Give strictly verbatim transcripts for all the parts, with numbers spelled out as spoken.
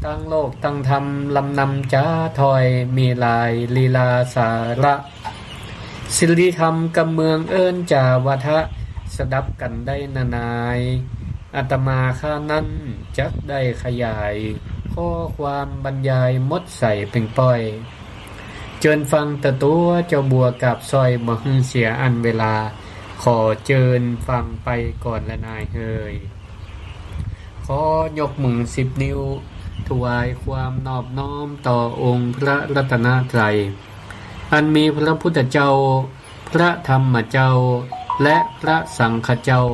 ตังโลกตังธรรมลำนำจ๋าถ้อย มีหลายลีลาสาระ สิริธรรมกำเมืองเอิ้นจ๋าวาทะ สดับกั๋นได้นาหนาย อาตมาข้านั้นจักได้ขยาย ข้อความบรรยายหมดใส่เป่งป้อย เจิญฟังเต๊อะตั๋วเจ้าบัวกาบสร้อย บ่หื้อเสียอั้นเวลา ขอเจิญฟังไปก่อนละนายเฮย ขอยกมือสิบนิ้ว ถวายความนอบน้อมต่อองค์พระรัตนตรัย อันมีพระพุทธเจ้า พระธรรมเจ้า และพระสังฆเจ้า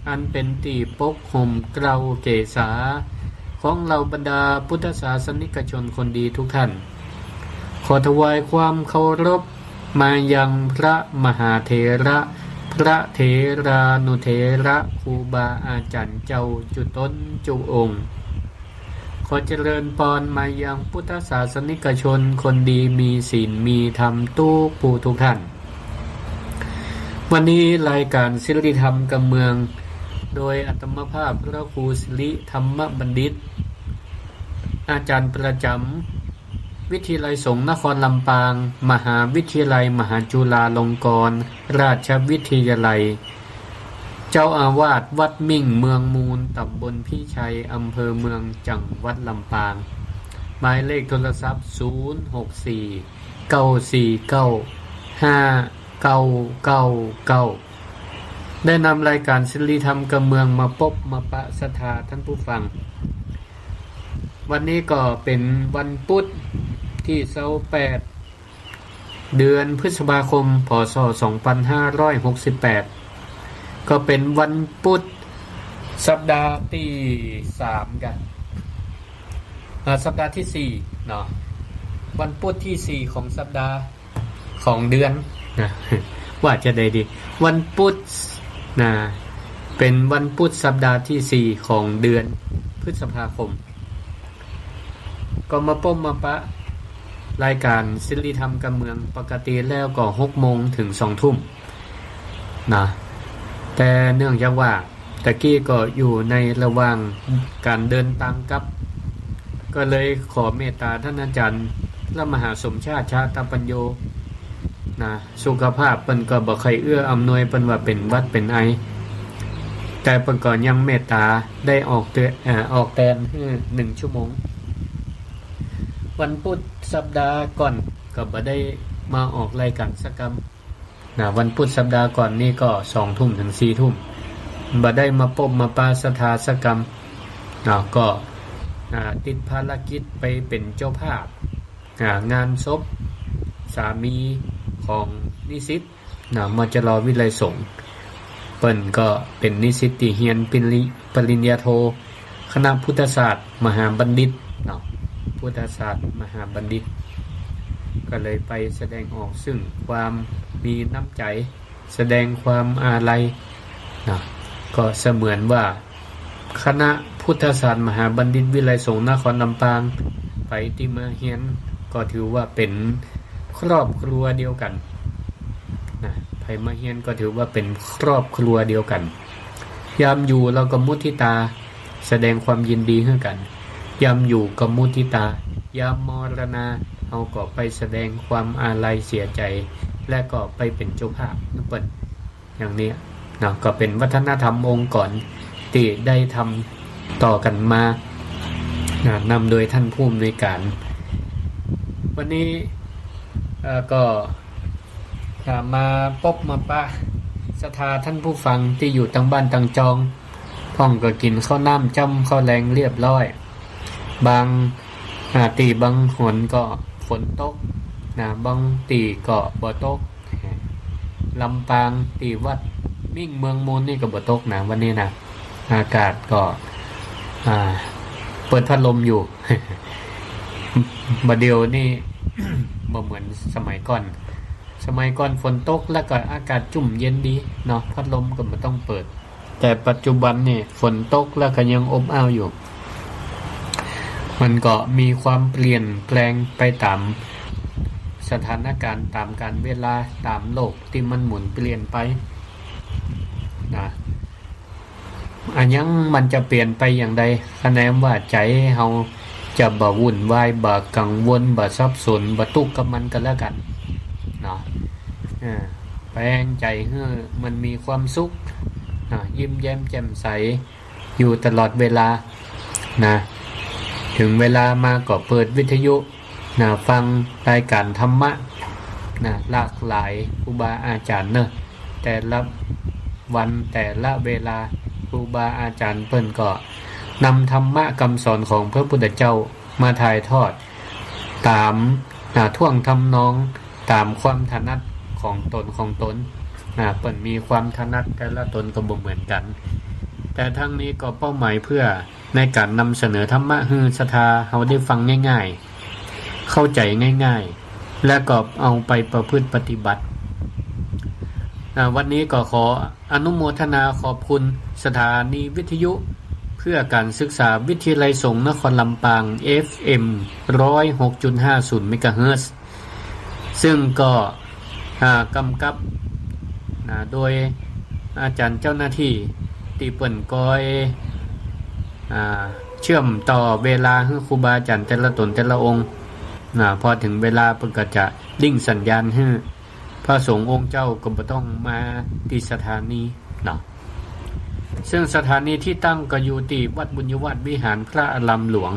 อันเป๋นตี้ปกห่มเกล้าเกศา ของเหล่าบรรดาพุทธศาสนิกชนคนดีทุกท่าน ขอถวายความเคารพมายังพระมหาเถระ พระเถรานุเถระ ครูบาอาจ๋ารย์เจ้าจุ๊ต๋นจุ๊องค์ ขอเจริญปอนมายังพุทธศาสนิกชนคนดีมีศีลมีธรรมกู้ผู้กู้ท่าน วันนี้รายการสิริธรรมกำเมือง โดยอาตมาภาพพระครูสิริธรรมบัณฑิต อาจ๋ารย์ประจ๋ำวิทยาลัยสงฆ์นครลำปาง มหาวิทยาลัยมหาจุฬาลงกรณราชวิทยาลัย เจ้าอาวาสวัดมิ่งเมืองมูล ต๋ำบลพิชัย อำเภอเมือง จังหวัดลำปาง หมายเลขโทรศัพท์ ศูนย์ หก สี่ เก้า สี่ เก้า ห้า เก้า เก้า เก้า ได้นำรายการสิริธรรมกำเมืองมาปบมาปะศรัทธาท่านผู้ฟัง วันนี้ก็เป๋นวันปุ๊ดตี้ซาวแปด เดือนพฤษภาคม พ.ศ. สองพันห้าร้อยหกสิบแปด ก็เป๋นวันปุ๊ดสัปดาห์ตี้สามกั๋น อ่า สัปดาห์ตี้สี่เนาะ วันปุ๊ดตี้สี่ของสัปดาห์ ของเดือนนะ ว่าจะใดดี วันปุ๊ดนะ เป๋นวันปุ๊ดสัปดาห์ตี้สี่ของเดือนพฤษภาคม ก็มาปบมาปะรายการสิริธรรมกำเมือง ปกติแล้วก็หกโมงเถิงสองทุ่มนะ แต่เนื่องจากว่าตะกี้ก็อยู่ในระหว่างก๋านเดินตางกลับ ก็เลยขอเมตต๋าท่านอาจ๋ารย์พระมหาสมชาติ ชาตปัญโญ นะ สุขภาพเปิ้นก็บ่ค่อยเอื้ออำนวย เปิ้นว่าเป๋นหวัดเป๋นไอ แต่เปิ้นก็ยังเมตต๋าได้ออกเตื้อ เอ่อ ออกแตนหื้อหนึ่งชั่วโมง วันปุ๊ดสัปดาห์ก่อนก็บ่ได้มาออกรายการสักกำนะ วันปุ๊ดสัปดาห์ก่อนนี่ก็สองทุ่มเถิงสี่ทุ่ม บ่ได้มาปบมาปะศรัทธาสักกำเนาะ ก็ อ่า ติดภารกิจไปเป๋นเจ้าภาพ อ่า งานศพสามีของนิสิตนะ มจร วิทยาลัยสงฆ์ เปิ้นก็เป๋นนิสิตตี้เฮียนปริญ- ปริญญาโท คณะพุทธศาสตร์มหาบัณฑิตเนาะ พุทธศาสตร์มหาบัณฑิต ก็เลยไปแสดงออกซึ่งความมีน้ำใจ๋ แสดงความอาลัยเนาะ ก็เสมือนว่า คณะพุทธศาสตร์มหาบัณฑิตวิทยาลัยสงฆ์นครลำปาง ใผตี้มาเฮียนก็ถือว่าเป๋นครอบครัวเดียวกั๋นนะ ใผมาเฮียนก็ถือว่าเป๋นครอบครัวเดียวกั๋น ยามอยู่เฮาก็มุทิตา แสดงความยินดีหื้อกั๋น ยามอยู่ก็มุทิตา ยามมรณา เฮาก็ไปแสดงความอาลัยเสียใจ๋ และก็ไปเป๋นเจ้าภาพหื้อเปิ้น อย่างนี้เนาะ ก็เป๋นวัฒนธรรมองค์กรตี้ได้ทำต่อกั๋นมานะ นำโดยท่านผู้อำนวยการ วันนี้ เอ่อ ก็ อ่า มาปบมาปะศรัทธาท่านผู้ฟังตี้อยู่ตางบ้านตางจอง พ่องก็กิ๋นข้าวน้ำจ้ำข้าวแลงเรียบร้อย บาง อ่า ตี้บางหนก็ฝนตกนะ บางตี้ก็บ่ตก ลำปางตี้วัดมิ่งเมืองมูลนี่ก็บ่ตกนะ วันนี้นะ อากาศก็ อ่า เปิดพัดลมอยู่ บ่าเดี่ยวนี่ บ่เหมือนสมัยก่อน สมัยก่อนฝนตกแล้วก็อากาศจุ่มเย็นดีเนาะ พัดลมก็บ่ต้องเปิด แต่ปัจจุบันนี่ฝนตกแล้วก็ยังอบอ้าวอยู่ มันก็มีความเปลี่ยนแปลงไปต๋ามสถานก๋ารณ์ ต๋ามกาลเวลา ต๋ามโลกตี้มันหมุนเปลี่ยนไปนะ อะหยังมันจะเปลี่ยนไปอย่างใด คะแนนว่าใจ๋เฮา จะบ่วุ่นวาย บ่กังวล บ่สับสน บ่ตุ๊กข์กับมันก็แล้วกั๋นเนาะ เออ แป๋งใจ๋หื้อมันมีความสุขนะ ยิ้มแย้มแจ่มใสอยู่ตลอดเวลานะ เถิงเวลามาก็เปิดวิทยุนะ ฟังรายการธรรมะนะ หลากหลายครูบาอาจ๋ารย์เนาะ แต่ละวันแต่ละเวลา ครูบาอาจ๋ารย์เปิ้นก็นำธรรมะกำสอนของพระพุทธเจ้ามาถ่ายทอด ต๋ามนะ ท่วงทำนอง ต๋ามความถนัดของต๋นของต๋นนะ เปิ้นมีความถนัดแต่ละต๋นก็บ่เหมือนกั๋น แต่ทั้งนี้ก็เป้าหมายเพื่อในก๋านนำเสนอธรรมะหื้อศรัทธาเฮาได้ฟังง่ายๆ เข้าใจ๋ง่ายๆ และก็เอาไปประพฤติปฏิบัติ อ่า วันนี้ก็ขออนุโมทนาขอบคุณสถานีวิทยุเพื่อการศึกษาวิทยาลัยสงฆ์นครลำปาง เอฟเอ็ม ร้อยหกจุดห้าศูนย์ เมกะเฮิรตซ์ ซึ่งก็ อ่า กำกับ อ่า โดยอาจ๋ารย์เจ้าหน้าตี้ตี้เปิ้นคอย อ่า เชื่อมต่อเวลาหื้อครูบาอาจ๋ารย์แต่ละต๋นแต่ละองค์ อ่า พอเถิงเวลาเปิ้นก็จะลิงก์สัญญาณหื้อ พระสงฆ์องค์เจ้าก็บ่ต้องมาตี้สถานีเนาะ ซึ่งสถานีตี้ตั้งก็อยู่ตี้วัดบุญยวาสวิหารพระอารามหลวง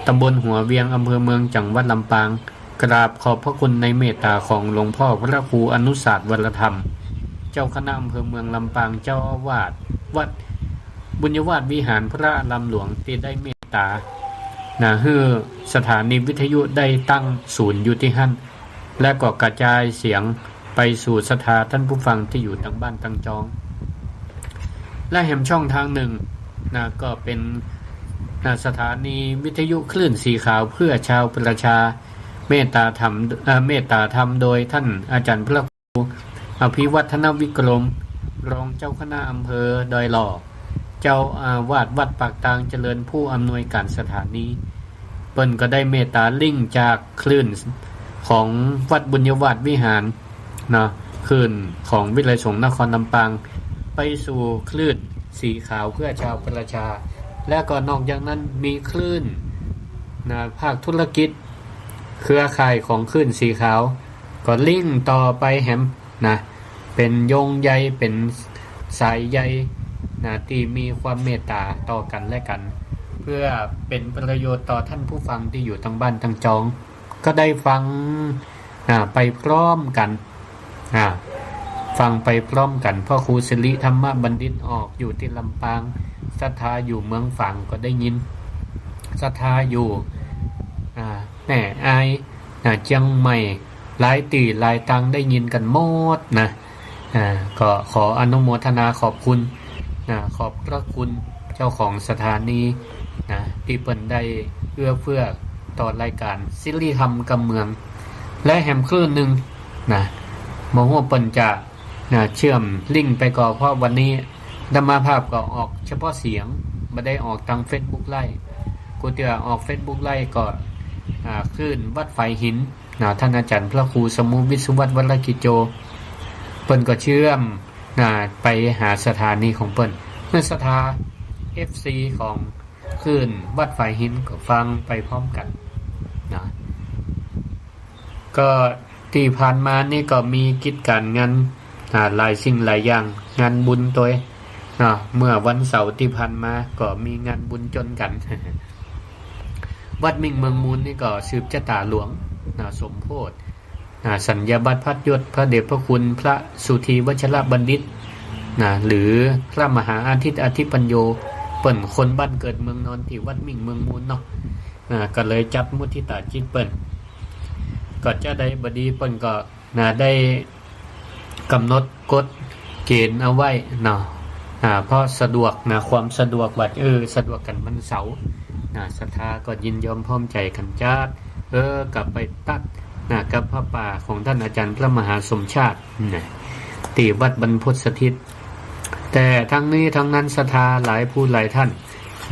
ตำบลหัวเวียง อำเภอเมือง จังหวัดลำปาง กราบขอบพระคุณในเมตตาของหลวงพ่อพระครูอนุสาสน์ วรธรรม เจ้าคณะอำเภอเมืองลำปาง เจ้าอาวาสวัดบุญยวาสวิหารพระอารามหลวง ตี้ได้เมตตา นะ หื้อสถานีวิทยุได้ตั้งศูนย์อยู่ตี้หั้น และก็กระจายเสียงไปสู่ศรัทธาท่านผู้ฟังตี้อยู่ตางบ้านตางจอง และแหมช่องตางนึ่งนะ ก็เป๋น นะ สถานีวิทยุคลื่นสีขาวเพื่อชาวประชา เมตตาธรรม เอ่อ เมตตาธรรมโดยท่านอาจ๋ารย์พระครูอภิวัฒนวิกรม รองเจ้าคณะอำเภอดอยหล่อ เจ้าอาวาสวัดปากตางเจริญ ผู้อำนวยการสถานี เปิ้นก็ได้เมตตาลิงก์จากคลื่นของวัดบุญยวาสวิหารเนาะ คลื่นของวิทยาลัยสงฆ์นครลำปาง ไปสู่คลื่นสีขาวเพื่อชาวประชา และก็นอกจากนั้นมีคลื่น นะ ภาคธุรกิจ เครือข่ายของคลื่นสีขาว ก็ลิงก์ต่อไปแหมนะ เป๋นโยงใย เป๋นสายใยนะ ตี้มีความเมตตาต่อกั๋นและกั๋น เพื่อเป๋นประโยชน์ต่อท่านผู้ฟังตี้อยู่ตางบ้านตางจอง ก็ได้ฟัง อ่า ไปพร้อมกั๋น อ่า ฟังไปพร้อมกั๋น พระครูสิริธรรมบัณฑิตออกอยู่ตี้ลำปาง ศรัทธาอยู่เมืองฝางก็ได้ยิน ศรัทธาอยู่ อ่า แม่อาย อ่า เจียงใหม่ หลายตี้หลายตางได้ยินกั๋นหมดนะ อ่า ก็ขออนุโมทนาขอบคุณนะ ขอบพระคุณเจ้าของสถานีนะ ตี้เปิ้นได้เอื้อเฟื้อต่อรายการสิริธรรมกำเมือง และแหมคลื่นนึ่งนะ บ่ฮู้เปิ้นจะนะ เชื่อมลิงก์ไปก่อ เพราะวันนี้อาตมาภาพก็ออกเฉพาะเสียง บ่ได้ออกตางเฟซบุ๊กไลฟ์ กูเตื้อออกเฟซบุ๊กไลฟ์ก็ อ่า คลื่นวัดฝายหิน นะ ท่านอาจ๋ารย์พระครูสมุห์ วิศวัตร วรกิจโจ เปิ้นก็เชื่อม นะ ไปหาสถานีของเปิ้น เมื่อศรัทธา เอฟซี ของคลื่นวัดฝายหินก็ฟังไปพร้อมกั๋น นะ ก็ตี้ผ่านมานี่ก็มีกิจก๋านงาน อ่า หลายสิ่งหลายอย่าง งานบุญตวย นะ เมื่อวันเสาร์ตี้ผ่านมาก็มีงานบุญจ๋นกั๋น วัดมิ่งเมืองมูลนี่ก็สืบจะต๋าหลวง นะ สมโภช นะ สัญญาบัตรพัดยศพระเดชพระคุณพระสุธีวัชรบัณฑิต นะ หรือพระมหาอาทิตย์อธิปัญโญ เปิ้นคนบ้านเกิดเมืองนอนตี้วัดมิ่งเมืองมูลเนาะ นะ ก็เลยจัดมุทิตาจิตเปิ้น ก็จะได้บ่ดีเปิ้นก็ นะ ได้กำหนดกฎเกณฑ์เอาไว้เนาะ อ่า เพราะสะดวกนะ ความสะดวกว่า เออ สะดวกกั๋นวันเสาร์นะ ศรัทธาก็ยินยอมพร้อมใจ๋กั๋นจัด เออ ก็ไปตั๊ดนะ กับผ้าป่าของท่านอาจ๋ารย์พระมหาสมชาตินะ ตี้วัดบรรพตสถิต แต่ทั้งนี้ทั้งนั้นศรัทธาหลายผู้หลายท่าน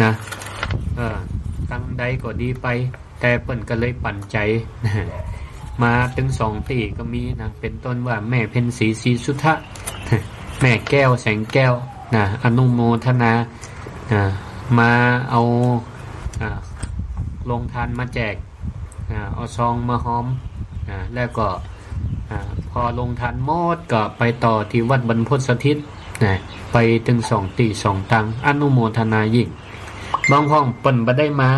นะ เออ ตังใดก็ดีไป แต่เปิ้นก็เลยปั๋นใจ๋ มาตึงสองตี้ก็มีนะ เป๋นต้นว่าแม่เพ็ญศรี ศรีสุทธะ แม่แก้ว แสงแก้ว นะ อนุโมทนา นะ มาเอา อ่า ลงทานมาแจก อ่า เอาซองมาฮอม อ่า แล้วก็ อ่า พอลงทานหมดก็ไปต่อตี้วัดบรรพตสถิตนะ ไปตึงสองตี้สองตัง อนุโมทนายิ่ง บางพ่องเปิ้นบ่ได้มา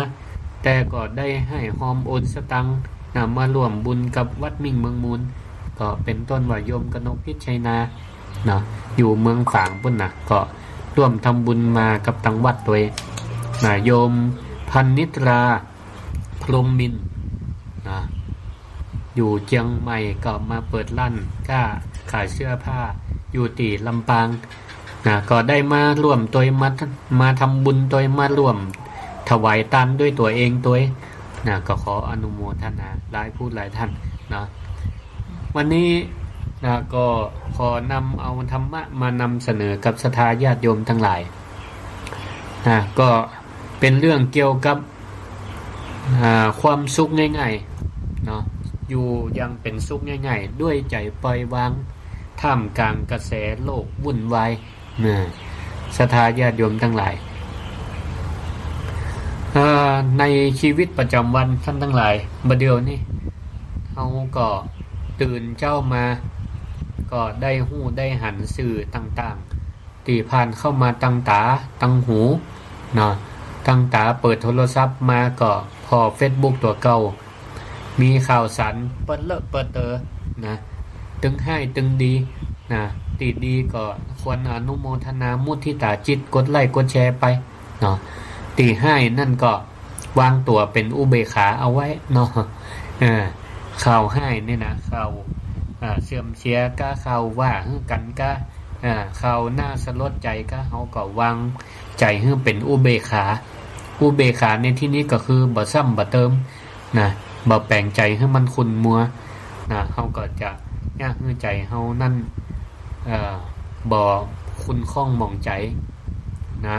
แต่ก็ได้หื้อฮอมโอนสตางค์นะ มาร่วมบุญกับวัดมิ่งเมืองมูล ก็เป๋นต้นว่าโยมกนกพิชชัยนา เนาะ อยู่เมืองฝางปู๊นนะ ก็ร่วมทำบุญมากับตังวัดตวยนะ โยมพันนิตรา พรหมมินทร์นะ อยู่เจียงใหม่ก็มาเปิดร้านก๊าขายเสื้อผ้าอยู่ตี้ลำปางนะ ก็ได้มาร่วมตวย มา มาทำบุญตวย มาร่วมถวายตานด้วยตั๋วเองตวยนะ ก็ขออนุโมทนาหลายผู้หลายต้านเนาะ วันนี้นะ ก็ขอนำเอาธรรมะมานำเสนอกับศรัทธาญาติโยมตังหลายนะ ก็เป๋นเรื่องเกี่ยวกับ อ่า ความสุขง่ายๆ เนาะ อยู่อย่างเป๋นสุขง่ายๆ ด้วยใจ๋ปล่อยวาง ท่ามกลางกระแสโลกวุ่นวายนะ ศรัทธาญาติโยมตังหลาย อ่า ในชีวิตประจ๋ำวันต้านตังหลาย บ่าเดี่ยวนี้ เฮาก็ตื่นเจ๊ามา ก็ได้ฮู้ได้หันสื่อต่างๆ ตี้ผ่านเข้ามาตังต๋าตังหูเนาะ ตังต๋าเปิดโทรศัพท์มาก็ผ่อเฟซบุ๊กตั๋วเก่า มีข่าวสารเปิ้นเลอะเปิ้นเต๋อนะ ตึงฮ้ายตึงดีนะ ตี้ดีก็ควรอนุโมทนามุทิตาจิต กดไลก์กดแชร์ไปเนาะ ตี้ฮ้ายนั่นก็วางตั๋วเป๋นอุเบกขาเอาไว้เนาะ เออ ข่าวฮ้ายนี่นะ ข่าว อ่า เสื่อมเสียก๊า ข่าวว่าหื้อกั๋นก๊า อ่า ข่าวน่าสลดใจ๋ก๊า เฮาก็วางใจ๋หื้อเป๋นอุเบกขา อุเบกขาในตี้นี้ก็คือบ่ซ้ำบ่เติมนะ บ่แป๋งใจ๋หื้อมันขุ่นมัวนะ เฮาก็จะเยียะหื้อใจ๋เฮานั้น เอ่อ บ่ขุ่นข้องหมองใจ๋นะ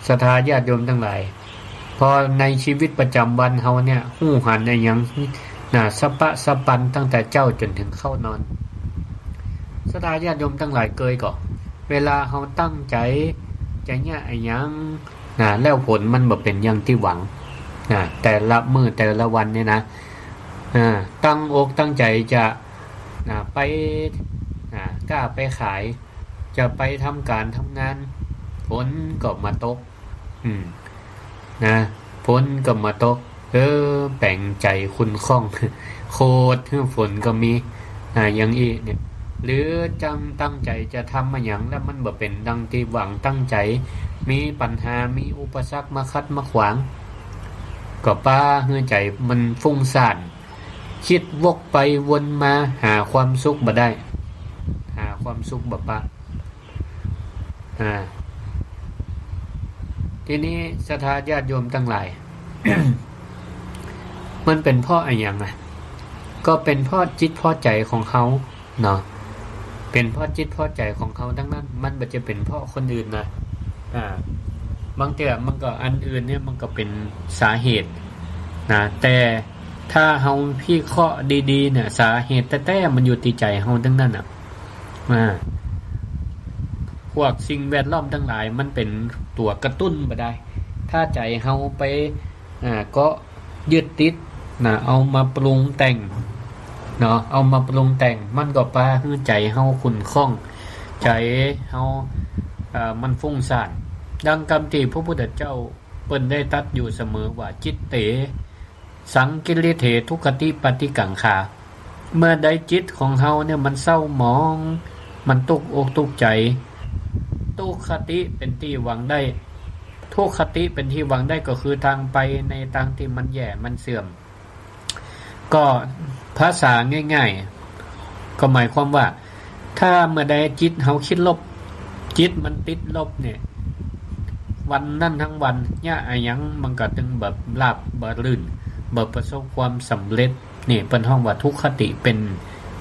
ศรัทธาญาติโยมตังหลาย พอในชีวิตประจ๋ำวันเฮาเนี่ย ฮู้หันอะหยังนะ สะป๊ะสะปันตั้งแต่เจ๊าจ๋นเถิงเข้านอน ศรัทธาญาติโยมตังหลายเกยก่อ เวลาเฮาตั้งใจ๋จะเยียะอะหยังนะ แล้วผลมันบ่เป๋นอย่างตี้หวังนะ แต่ละมื้อแต่ละวันเนี่ยนะ อ่า ตั้งอกตั้งใจ๋จะนะ ไปนะ ก๊าไปขาย จะไปทำก๋านทำงาน ฝนก็มาตก อืม นะ ฝนก็มาตก เออ แป๋งใจ๋ขุ่นข้อง โขดหื้อฝนก็มี อ่า อย่างอี้เนี่ย หรือจังตั้งใจ๋จะทำอะหยัง แล้วมันบ่เป๋นดังตี้หวังตั้งใจ๋ มีปัญหา มีอุปสรรคมาขัดมาขวาง ก็ปาหื้อใจ๋มันฟุ้งซ่าน กึ๊ดวกไปวนมา หาความสุขบ่ได้ หาความสุขบ่ปะ อ่า ตี้นี้ศรัทธาญาติโยมตังหลาย มันเป๋นเพราะอะหยังอะ ก็เป๋นเพราะจิตเพราะใจ๋ของเฮาเนาะ เป๋นเพราะจิตเพราะใจ๋ของเฮาตังนั้น มันบ่ใจ้เป๋นเพราะคนอื่นนะ อ่า บางเตื้อมันก็ อันอื่นเนี่ยมันก็เป๋นสาเหตุนะ แต่ถ้าเฮาพิเคราะห์ดีๆ เนี่ย สาเหตุแต๊ๆ มันอยู่ตี้ใจ๋เฮาตังนั้นอะ อ่า พวกสิ่งแวดล้อมตังหลายมันเป๋นตั๋วกระตุ้นบ่ได้ ถ้าใจ๋เฮาไป อ่า ก็ยึดติดนะ เอามาปรุงแต่งเนาะ เอามาปรุงแต่ง มันก็ปาหื้อใจ๋เฮาขุ่นข้อง ใจ๋เฮา เอ่อ มันฟุ้งซ่าน ดังกำตี้พระพุทธเจ้าเปิ้นได้ตรัสอยู่เสมอว่า จิตเต สังกิลลิเถ ทุคคติปาติกังขา เมื่อใดจิตของเฮาเนี่ยมันเศร้าหมอง มันตุ๊กอกตุ๊กใจ๋ ทุคคติเป๋นตี้หวังได้ ทุคคติเป๋นตี้หวังได้ก็คือตางไปในตางตี้มันแย่มันเสื่อม ก็ภาษาง่ายๆ ก็หมายความว่า ถ้าเมื่อใดจิตเฮาคิดลบ จิตมันติดลบเนี่ย วันนั้นทั้งวันเยียะอะหยังมันก็ตึงบ่ราบบ่รื่น บ่ประสบความสำเร็จ นี่เปิ้นฮ้องว่าทุคคติเป๋น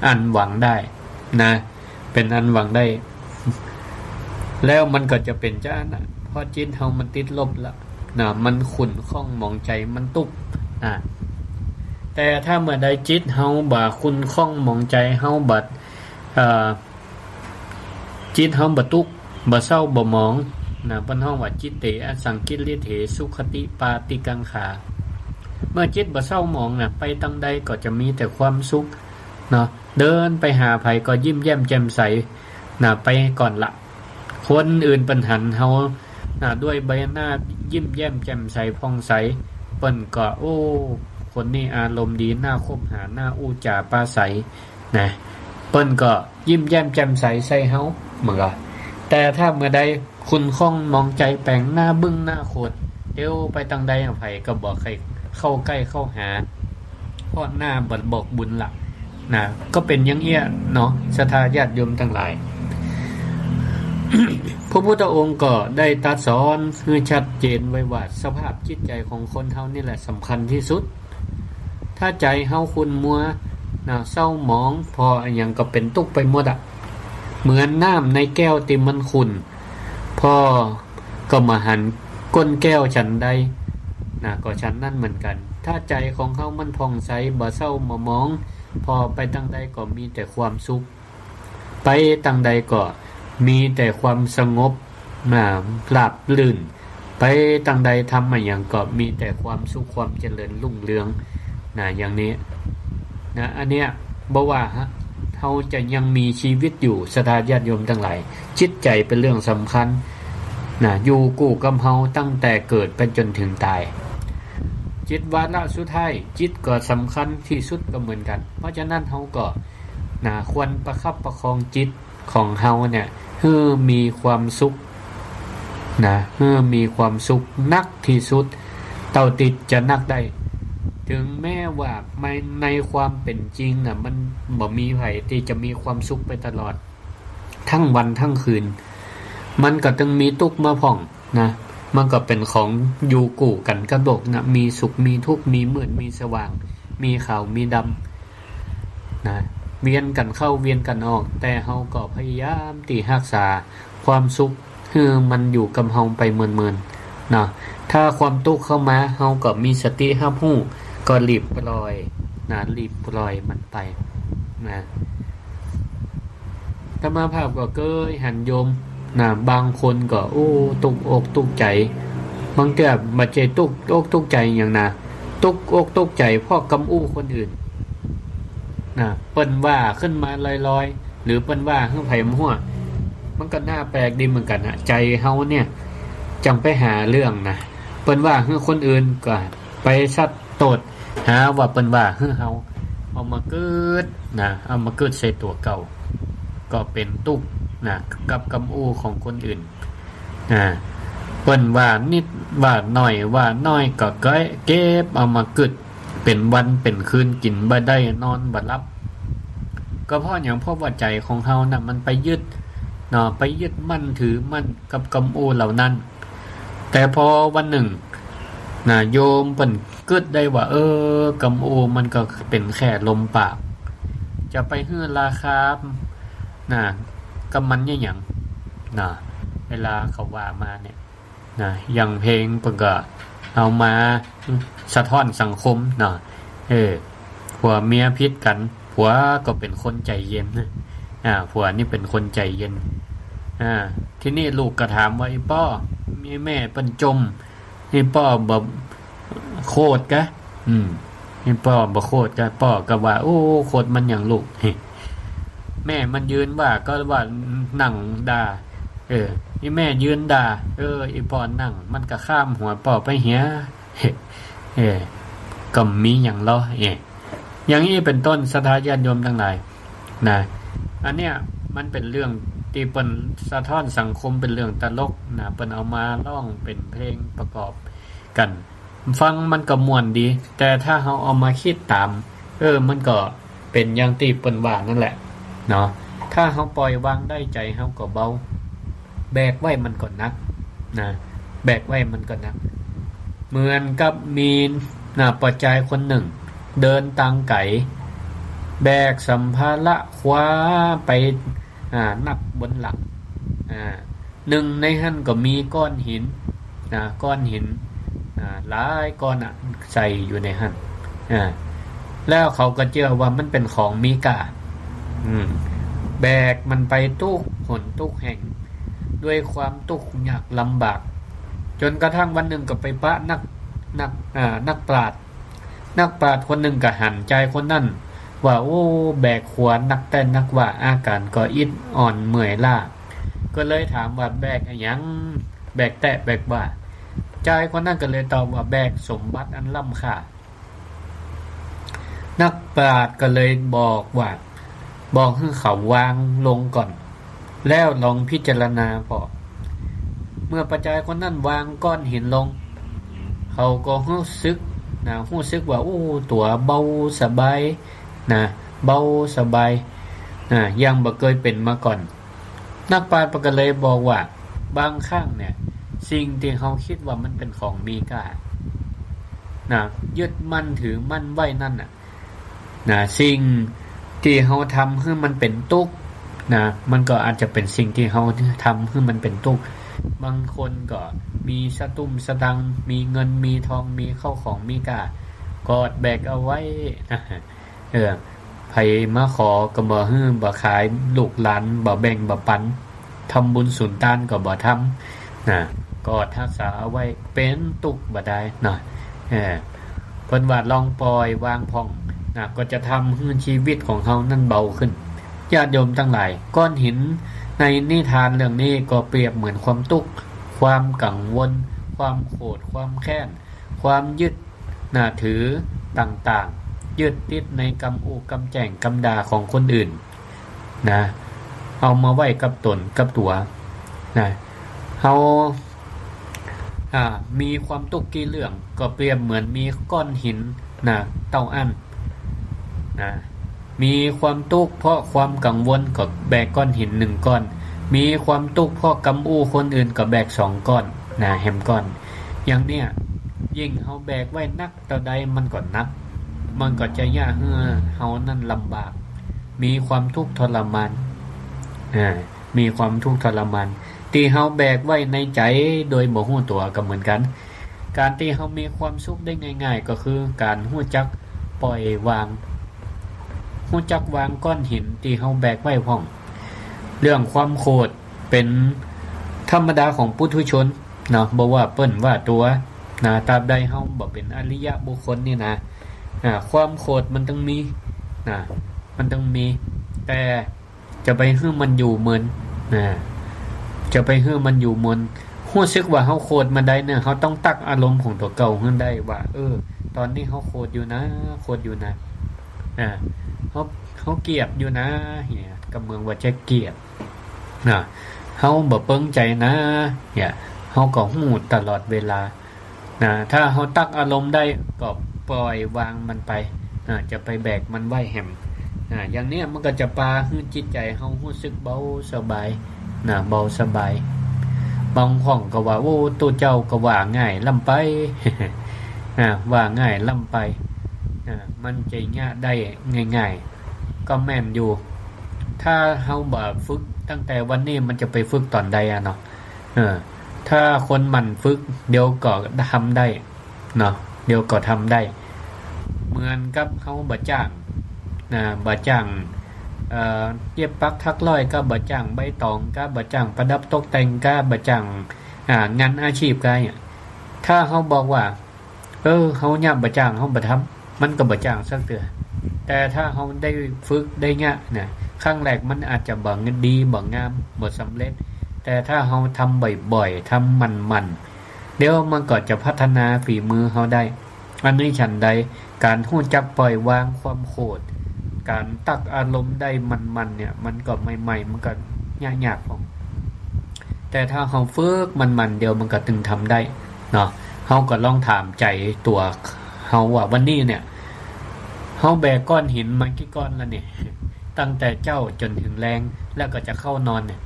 อันหวังได้นะ เป๋นอันหวังได้ แล้วมันก็จะเป๋นจาอั้นนะ เพราะจิตเฮามันติดลบละนะ มันขุ่นข้องหมองใจ๋ มันตุ๊กข์นะ แต่ถ้าเมื่อใดจิตเฮาบ่ขุ่นข้องหมองใจ๋ เฮาบ่ เอ่อ จิตเฮาบ่ตุ๊กข์ บ่เศร้า บ่หมองนะ เปิ้นฮ้องว่า จิตเต อสังกิลลิเถ สุคติปาติกังขา เมื่อจิตบ่เศร้าหมองน่ะ ไปตางใดก็จะมีแต่ความสุขเนาะ เดินไปหาใผก็ยิ้มแย้มแจ่มใสน่ะ ไปก่อนละ คนอื่นเปิ้นหันเฮาน่ะ ด้วยใบหน้ายิ้มแย้มแจ่มใสผ่องใส เปิ้นก็ โอ้ คนนี้อารมณ์ดี น่าคบหา น่าอู้จ๋าปาศัย นะ เปิ้นก็ยิ้มแย้มแจ่มใสใส่เฮาเหมือนกั๋น แต่ถ้าเมื่อใดขุ่นข้องหมองใจ๋แป๋ง หน้าบึ้งหน้าโขด เตียวไปตางใด ใผก็บ่ใค่เข้าใก้เข้าหา เพราะหน้าบ่บอกบุญละนะ ก็เป๋นอย่างเอี้ยเนาะ ศรัทธาญาติโยมตังหลาย พระพุทธองค์ก็ได้ตรัสสอนหื้อชัดเจนไว้ว่า สภาพจิตใจ๋ของคนเฮานี่แหละสำคัญที่สุด ถ้าใจ๋เฮาขุ่นมัวนะ เศร้าหมอง ผ่ออะหยังก็เป๋นตุ๊กไปหมดอะ เหมือนน้ำในแก้วตี้มันขุ่น ผ่อก็บ่หันก้นแก้วฉันใดนะ ก็ฉันนั้นเหมือนกั๋น ถ้าใจ๋ของเฮามันผ่องใส บ่เศร้าบ่หมอง ผ่อไปตางใดก็มีแต่ความสุข ไปตางใดก็มีแต่ความสงบ น่ะ ราบรื่น ไปตางใดทำอะหยังก็มีแต่ความสุข ความเจริญรุ่งเรือง น่ะ อย่างนี้ น่ะ อันเนี้ย บ่ว่าเฮาจะยังมีชีวิตอยู่ ศรัทธาญาติโยมตังหลาย จิตใจ๋เป๋นเรื่องสำคัญ น่ะ อยู่กู้กับเฮาตั้งแต่เกิดไปจ๋นเถิงต๋าย จิตวาระสุดท้าย จิตก็สำคัญตี้สุดก็เหมือนกั๋น เพราะฉะนั้นเฮาก็ น่ะ ควรประคับประคองจิตของเฮาเนี่ย หื้อมีความสุขน่ะ หื้อมีความสุขนักตี้สุด เต้าตี้จะนักได้ เถิงแม้ว่าใน ในความเป๋นจริงน่ะ มันบ่มีใผตี้จะมีความสุขไปตลอด ตึงวันตึงคืน มันก็ตึงมีตุ๊กมาพ่องน่ะ มันก็เป๋นของอยู่กู้กั๋นกับโลกน่ะ มีสุขมีตุ๊ก มีมืดมีสว่าง มีขาวมีดำ น่ะ เวียนกั๋นเข้าเวียนกั๋นออก แต่เฮาก็พยายามตี้ฮักษาความสุขหื้อมันอยู่กับเฮาไปเมินๆ เนาะ ถ้าความตุ๊กเข้ามา เฮาก็มีสติฮับฮู้ ก็หลีบปล่อย น่ะ หลีบปล่อยมันไป น่ะ อาตมาภาพก็เกยหันโยมน่ะ บางคนก็ โอ้ ตุ๊กอกตุ๊กใจ๋ บางเตื้อบ่ใจ้ตุ๊กอกตุ๊กใจ๋หยังน่ะ ตุ๊กอกตุ๊กใจ๋เพราะกำอู้คนอื่นน่ะ เปิ้นว่าขึ้นมาลอยๆ หรือเปิ้นว่าหื้อใผบ่ฮู้ มันก็น่าแปลกดีเหมือนกั๋นน่ะ ใจ๋เฮาเนี่ยจั่งไปหาเรื่องน่ะ เปิ้นว่าหื้อคนอื่นก็ไปซัดโต้ษ หาว่าเปิ้นว่าหื้อเฮา เอามากึ๊ดน่ะ เอามากึ๊ดใส่ตั๋วเก่า ก็เป๋นตุ๊กน่ะ กับกำอู้ของคนอื่นน่ะ เปิ้นว่านิดว่าน้อย ว่าน้อยก็เก็บ เก็บเอามากึ๊ด เป๋นวันเป๋นคืน กิ๋นบ่ได้นอนบ่หลับ ก็เพราะหยัง เพราะว่าใจ๋ของเฮาน่ะ มันไปยึดเนาะ ไปยึดมั่นถือมั่นกับกำอู้เหล่านั้น แต่พอวันนึ่งน่ะ โยมเปิ้นกึ๊ดได้ว่า เออ กำอู้มันก็เป๋นแค่ลมปาก จะไปหื้อราคาน่ะ กับมันเนี่ยหยังน่ะ เวลาเขาว่ามาเนี่ยน่ะ อย่างเพลงเปิ้นก็เอามาสะท้อนสังคมเนาะ เออ ผัวเมียผิดกั๋น ผัวก็เป๋นคนใจ๋เย็น อ่า ผัวนี่เป๋นคนใจ๋เย็น อ่า ทีนี้ลูกก็ถามว่า อีป้อ แม่เปิ้นจ่ม อีป้อบ่โขดกะ อืม อีป้อบ่โขดกะ ป้อก็ว่า โอ้ โขดมันหยังลูก แม่มันยืนว่าก็ว่านั่งด่า เออ อีแม่ยืนด่า เออ อีป้อนั่ง มันก็ข้ามหัวป้อไปเหีย เออ ก็มีหยังลอ เออ อย่างนี้เป๋นต้น ศรัทธาญาติโยมตังหลายน่ะ อันเนี้ยมันเป๋นเรื่องตี้เปิ้นสะท้อนสังคม เป๋นเรื่องตลกน่ะ เปิ้นเอามาฮ้องเป๋นเพลงประกอบกั๋น ฟังมันก็ม่วนดี แต่ถ้าเฮาเอามาคิดต๋าม เออ มันก็เป๋นอย่างตี้เปิ้นว่านั่นแหละเนาะ ถ้าเฮาปล่อยวางได้ ใจ๋เฮาก็เบา แบกไว้มันก็หนักน่ะ แบกไว้มันก็หนัก เหมือนกับมีน่ะ ป้อจายคนนึ่ง เดินตางไก๋ แบกสัมภาระคว้าไป อ่า นับบนหลัง อ่า นึ่งในหั้นก็มีก้อนหิน อ่า ก้อนหิน อ่า หลายก้อนน่ะ ใส่อยู่ในหั้น อ่า แล้วเขาก็เจื้อว่ามันเป๋นของมีก้า อืม แบกมันไปตุ๊กหนตุ๊กแห่ง ด้วยความตุ๊กยากลำบาก จ๋นกระทั่งวันนึ่งก็ไปปะนัก นัก อ่า นักปราชญ์ นักปราชญ์คนนึ่งก็หันจายคนนั้นว่า โอ้ แบกขวานนักแต๊นักว่า อาก๋านก็อิดอ่อนเมื่อยล้า ก็เลยถามว่า แบกอะหยัง แบกแต๊แบกว่า จายคนนั้นก็เลยตอบว่า แบกสมบัติอันล้ำค่า นักปราชญ์ก็เลยบอกว่า บอกหื้อเขาวางลงก่อน แล้วลองพิจารณาผ่อ เมื่อป้อจายคนนั้นวางก้อนหินลง เขาก็ฮู้สึกนะ ฮู้สึกว่า อู้ ตั๋วเบาสบายนะ เบาสบายนะ อย่างบ่เกยเป๋นมาก่อน นักปราชญ์ก็เลยบอกว่า บางครั้งเนี่ย สิ่งตี้เฮาคิดว่ามันเป๋นของมีก้านะ ยึดมั่นถือมั่นไว้นั่นน่ะ นะ สิ่งตี้เฮาทำหื้อมันเป๋นตุ๊กข์นะ มันก็อาจจะเป๋นสิ่งตี้เฮาทำหื้อมันเป๋นตุ๊กข์ บางคนก็มีสตุ้มสตังค์ มีเงินมีทอง มีเข้าของมีก้า กอดแบกเอาไว้นะ เออ ใผมาขอก็บ่หื้อ บ่ขาย ลูกหลานบ่แบ่งบ่ปัน ทำบุญสุนตานก็บ่ทำนะ กอดฮักษาเอาไว้ เป๋นตุ๊กข์บ่ได้เนาะ เออ เปิ้นว่าลองปล่อยวางพ่องนะ ก็จะทำหื้อชีวิตของเฮานั้นเบาขึ้น ญาติโยมตังหลาย ก้อนหินในนิทานเรื่องนี้ก็เปรียบเหมือนความตุ๊กข์ ความกังวล ความโขด ความแค้น ความยึดนะถือต่างๆ ยึดติดในกำอู้กำแจ้งกำด่าของคนอื่นนะ เอามาไว้กับต๋นกับตั๋วนะ เฮา อ่า มีความตุ๊กข์กี่เรื่อง ก็เปรียบเหมือนมีก้อนหินนะ เต้าอั้นนะ มีความตุ๊กข์เพราะความกังวลก็แบกก้อนหินหนึ่งก้อน มีความตุ๊กข์เพราะกำอู้คนอื่นก็แบกสองก้อนนะ แหมก้อน อย่างเนี้ย ยิ่งเฮาแบกไว้นักเต้าใดมันก็หนัก มันก็จะเยียะหื้อเฮานั้นลำบาก มีความทุกข์ทรมาน อ่า มีความทุกข์ทรมาน ตี้เฮาแบกไว้ในใจ๋โดยบ่ฮู้ตั๋วก็เหมือนกั๋น ก๋านตี้เฮามีความสุขได้ง่ายๆ ก็คือก๋านฮู้จักปล่อยวาง ฮู้จักวางก้อนหินตี้เฮาแบกไว้พ่อง เรื่องความโขดเป๋นธรรมดาของปุถุชนเนาะ บ่ว่าเปิ้นว่าตั๋วนะ ตราบใดเฮาบ่เป๋นอริยะบุคคลนี่นะ อ่า ความโขดมันต้องมีนะ มันต้องมี แต่ จะไปหื้อมันอยู่เมินนะ จะไปหื้อมันอยู่เมิน ฮู้สึกว่าเฮาโขดมาได้เนี่ย เฮาต้องตั๊กอารมณ์ของตั๋วเก่าหื้อได้ว่า เออ ต๋อนนี้เฮาโขดอยู่นะ โขดอยู่นะ อ่า เฮา เฮาเกลียดอยู่นะ เหีย ก็เหมือนว่าจะเกลียดนะ เฮาบ่เปิงใจ๋นะ เหีย เฮาก็ฮู้ตลอดเวลา นะ ถ้าเฮาตั๊กอารมณ์ได้ก็ปล่อยวางมันไป นะ จะไปแบกมันไว้แหม นะ อย่างเนี้ยมันก็จะปาหื้อจิตใจ๋เฮาฮู้สึกเบาสบาย นะ เบาสบาย บางพ่องก็ว่า โอ้ ตุ๊เจ้าก็ว่าง่ายล้ำไป นะ ว่าง่ายล้ำไป นะ มันจะเยียะได้ง่ายๆ ก็แม่นอยู่ ถ้าเฮาบ่ฝึกตั้งแต่วันนี้ มันจะไปฝึกต๋อนใดอะเนาะ เออ ถ้าคนหมั่นฝึก เดี๋ยวก็ทำได้เนาะ เดี๋ยวก็ทำได้ เหมือนกับเฮาบ่าจ้าง นะ บ่าจ้าง เอ่อ เย็บปักถักร้อย ก็บ่าจ้างใบตอง ก็บ่าจ้างประดับตกแต่ง ก็บ่าจ้าง อ่า งานอาชีพก็อย่าง ถ้าเฮาบอกว่า เออ เฮาเยียะบ่าจ้าง เฮาบ่ทำ มันก็บ่จ้างสักเตื้อ แต่ถ้าเฮาได้ฝึกได้เยียะนะ ครั้งแรกมันอาจจะบ่ดี บ่งาม บ่สำเร็จ แต่ถ้าเฮาทำบ่อยๆ ทำหมั่นๆ เดี๋ยวมันก็จะพัฒนาฝีมือเฮาได้ อันนี้ฉันใด ก๋านฮู้จักปล่อยวางความโขด ก๋านตั๊กอารมณ์ได้หมั่นๆ เนี่ย มันก็ใหม่ๆ มันก็ยากๆ พ่อง แต่ถ้าเฮาฝึกหมั่นๆ เดี๋ยวมันก็ตึงทำได้เนาะ เฮาก็ลองถามใจ๋ตั๋วเฮาว่า วันนี้เนี่ย เฮาแบกก้อนหินมากี่ก้อนแล้วเนี่ย ตั้งแต่เจ๊าจ๋นถึงแลง แล้วก็จะเข้านอนเนี่ย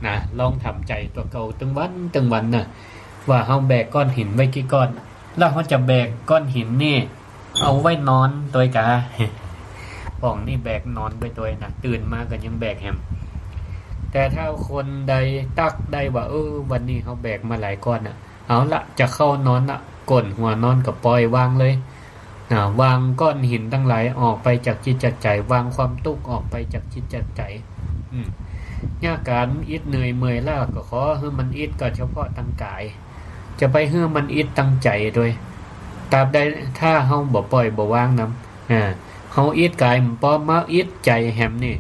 นะ ลองถามใจ๋ตั๋วเก่าตึงวันตึงวันนะ ว่าเฮาแบกก้อนหินไว้กี่ก้อน แล้วเฮาจะแบกก้อนหินนี่ เอาไว้นอนตวยกา พ่องนี่แบกนอนไปตวยนะ ตื่นมาก็ยังแบกแหม แต่ถ้าคนใดตั๊กได้ว่า เออ วันนี้เฮาแบกมาหลายก้อนน่ะ เอาละ จะเข้านอนละ ก้นหัวนอนก็ปล่อยวางเลย นะ วางก้อนหินตังหลายออกไปจากจิตจากใจ๋ วางความตุ๊กข์ออกไปจากจิตจากใจ๋ อืม เยียะก๋านอิดเหนื่อยเมื่อยล้าก็ขอหื้อมันอิดก็เฉพาะตังก๋าย จะไปหื้อมันอิดตังใจ๋ตวย ตราบใดถ้าเฮาบ่ปล่อยบ่วางนำ อ่า เฮาอิดก๋ายบ่ปอ มาอิดใจ๋แหมนี่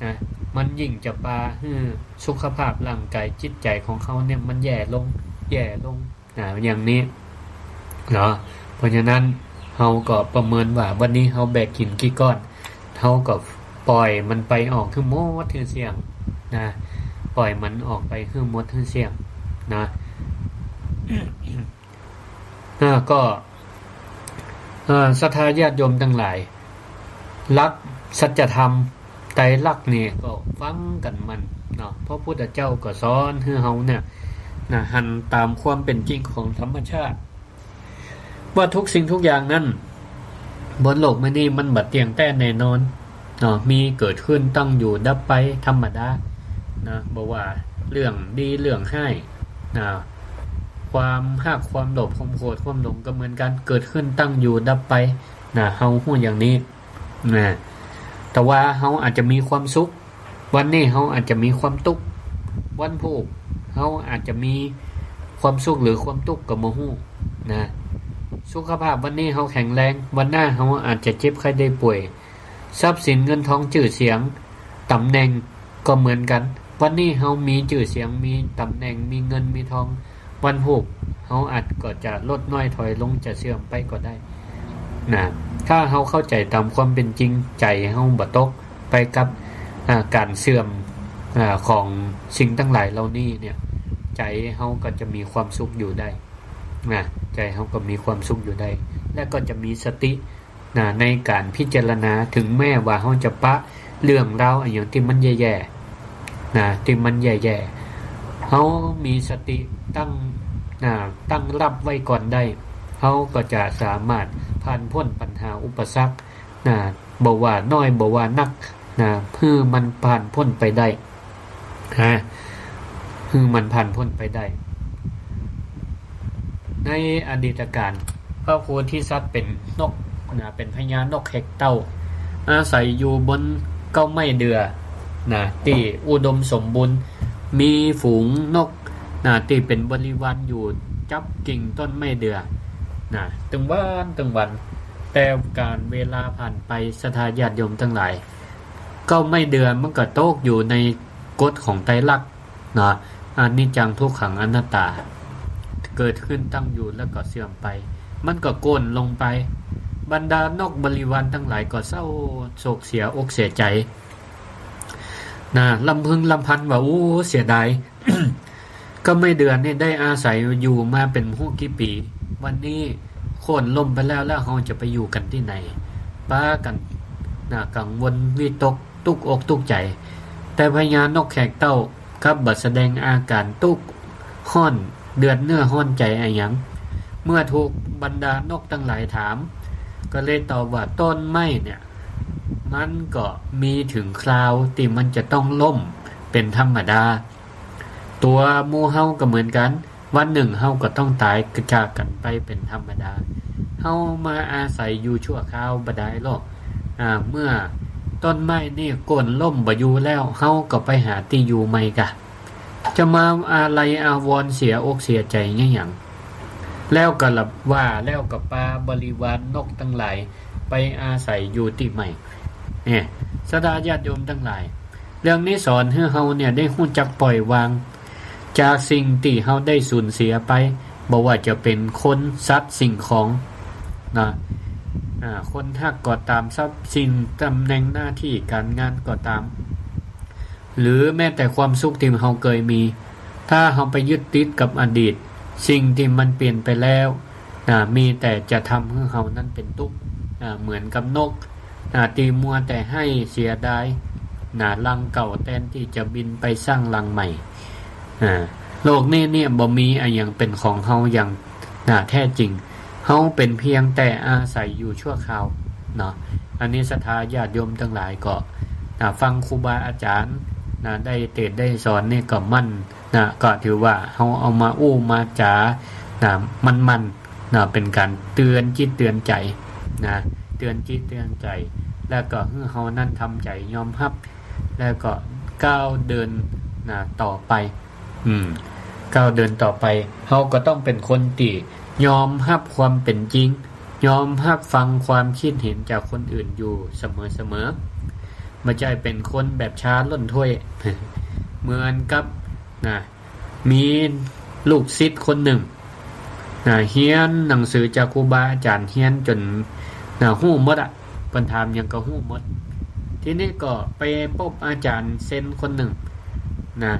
นะ มันยิ่งจะปาหื้อสุขภาพร่างก๋ายจิตใจ๋ของเฮาเนี่ยมันแย่ลง แย่ลง อ่า อย่างนี้ เนาะ เพราะฉะนั้นเฮาก็ประเมินว่าวันนี้เฮาแบกหินกี่ก้อน เฮาก็ปล่อยมันไปออกหื้อหมดหื้อเสี้ยง นะ ปล่อยมันออกไปหื้อหมดหื้อเสี้ยง นะ อ่า ก็ เอ่อ ศรัทธาญาติโยมตังหลาย หลักสัจธรรมไตรลักษณ์นี่ก็ฟังกั๋นมันเนาะ พระพุทธเจ้าก็สอนหื้อเฮาเนี่ย นะ หันต๋ามความเป๋นจริงของธรรมชาติ ว่าทุกสิ่งทุกอย่างนั้น บนโลกมื้อนี้มันบ่เตี้ยงแต๊แน่นอน เนาะ มีเกิดขึ้น ตั้งอยู่ ดับไป ธรรมดา นะ บ่ว่าเรื่องดีเรื่องฮ้าย นะ ความฮัก ความโลภ ความโกรธ ความหลงก็เหมือนกั๋น เกิดขึ้น ตั้งอยู่ ดับไป นะ เฮาฮู้อย่างนี้ นะ แต่ว่าเฮาอาจจะมีความสุข วันนี้เฮาอาจจะมีความตุ๊กข์ วันพูกเฮาอาจจะมีความสุขหรือความตุ๊กข์ก็บ่ฮู้ นะ สุขภาพวันนี้เฮาแข็งแรง วันหน้าเฮาอาจจะเจ็บไข้ได้ป่วย ทรัพย์สินเงินทองจื้อเสียง ต๋ำแหน่งก็เหมือนกั๋น วันนี้เฮามีจื้อเสียง มีต๋ำแหน่ง มีเงิน มีทอง วันพูกเฮาอาจก็จะลดน้อยถอยลง จะเสื่อมไปก็ได้ นะ ถ้าเฮาเข้าใจ๋ต๋ามความเป๋นจริง ใจ๋เฮาบ่ตกไปกับ อ่า ก๋านเสื่อม อ่า ของสิ่งตังหลายเหล่านี้เนี่ย ใจ๋เฮาก็จะมีความสุขอยู่ได้ นะ ใจ๋เฮาก็มีความสุขอยู่ได้ และก็จะมีสติ นะ ในก๋านพิจารณา ถึงแม้ว่าเฮาจะปะเรื่องราวอะหยังตี้มันแย่ๆ นะ ตี้มันแย่ๆ เฮามีสติตั้ง นะ ตั้งรับไว้ก่อนได้ เฮาก็จะสามารถผ่านป๊นปัญหาอุปสรรค นะ บ่ว่าน้อยบ่ว่านัก นะ หื้อมันผ่านป๊นไปได้ นะ หื้อมันผ่านป๊นไปได้ ในอดีตกาล พระโพธิสัตว์เป๋นนก นะ เป๋นพญานกแขกเต้า อาศัยอยู่บนเก๊าไม้เดื่อ นะ ตี้อุดมสมบูรณ์ มีฝูงนก นะ ตี้เป๋นบริวารอยู่จั๊บกิ่งต้นไม้เดื่อ นะ ตึงวันตึงวัน แต่ก๋าลเวลาผ่านไป ศรัทธาญาติโยมตังหลาย เก๊าไม้เดื่อมันก็ตกอยู่ในกฎของไตรลักษณ์ นะ อนิจจัง ทุกขัง อนัตตา เกิดขึ้น ตั้งอยู่ แล้วก็เสื่อมไป มันก็โค่นลงไป บรรดานกบริวารตังหลายก็เศร้าโศกเสียอกเสียใจ๋ นะ รำพึงรำพันว่า โอ้ เสียดาย เก๊าไม้เดื่อนี่ได้อาศัยอยู่มาเป๋นบ่ฮู้กี่ปี๋ วันนี้โค่นล้มไปแล้ว แล้วเฮาจะไปอยู่กั๋นตี้ไหน ปากั๋น นะ กังวลวิตก ตุ๊กอกตุ๊กใจ๋ แต่พญานกแขกเต้ากลับบ่แสดงอาก๋านตุ๊กฮ้อน เดือดเนื้อฮ้อนใจ๋อะหยัง เมื่อถูกบรรดานกตังหลายถาม ก็เลยตอบว่า ต้นไม้เนี่ย มันก็มีเถิงคราวตี้มันจะต้องล้มเป๋นธรรมดา ตั๋วหมู่เฮาก็เหมือนกั๋น วันนึ่งเฮาก็ต้องต๋ายจากกั๋นไปเป๋นธรรมดา เฮามาอาศัยอยู่ชั่วคราวบ่ดายลอ อ่า เมื่อต้นไม้นี่โค่นล้มบ่อยู่แล้ว เฮาก็ไปหาตี้อยู่ใหม่ก่ะ จะมาอาลัยอาวรณ์เสียอกเสียใจ๋อะหยัง แล้วก็ละว่า แล้วก็ปาบริวารนกตังหลายไปอาศัยอยู่ตี้ใหม่ เนี่ย ศรัทธาญาติโยมตังหลาย เรื่องนี้สอนหื้อเฮาเนี่ยได้ฮู้จักปล่อยวาง จากสิ่งตี้เฮาได้สูญเสียไป บ่ว่าจะเป๋นคน สัตว์ สิ่งของ นะ อ่า คนฮักก็ต๋าม ทรัพย์สิน ต๋ำแหน่ง หน้าตี้ ก๋านงานก็ต๋าม หรือแม้แต่ความสุขตี้เฮาเกยมี ถ้าเฮาไปยึดติดกับอดีต สิ่งตี้มันเปลี่ยนไปแล้ว นะ มีแต่จะทำหื้อเฮานั้นเป๋นตุ๊กข์ อ่า เหมือนกับนก นะ ตี้มัวแต่ไห้เสียดาย นะ รังเก่าแตนตี้จะบินไปสร้างรังใหม่ อ่า โลกนี้เนี่ยบ่มีอะหยังเป๋นของเฮาอย่าง นะ แท้จริง เฮาเป๋นเพียงแต่อาศัยอยู่ชั่วคราว เนาะ อันนี้ศรัทธาญาติโยมตังหลายก็ นะ ฟังครูบาอาจ๋ารย์ นะ ได้เตศน์ได้สอนนี่ก็หมั่น นะ ก็ถือว่าเฮาเอามาอู้มาจ๋า นะ หมั่นๆ นะ เป๋นก๋านเตือนจิตเตือนใจ๋ นะ เตือนจิตเตือนใจ๋ แล้วก็หื้อเฮานั้นทำใจ๋ยอมฮับ แล้วก็ก้าวเดิน นะ ต่อไป อืม ก้าวเดินต่อไป เฮาก็ต้องเป๋นคนตี้ ยอมฮับความเป๋นจริง ยอมฮับฟังความกึ๊ดเห็นจากคนอื่นอยู่เสมอๆ บ่ใจ้เป๋นคนแบบชาล่นถ้วย เหมือนกับ นะ มีลูกศิษย์คนนึ่ง นะ เฮียนหนังสือจากครูบาอาจ๋ารย์ เฮียนจ๋น นะ ฮู้หมดอะ เปิ้นถามหยังก็ฮู้หมด ทีนี้ก็ไปปบอาจ๋ารย์เซนคนนึ่ง นะ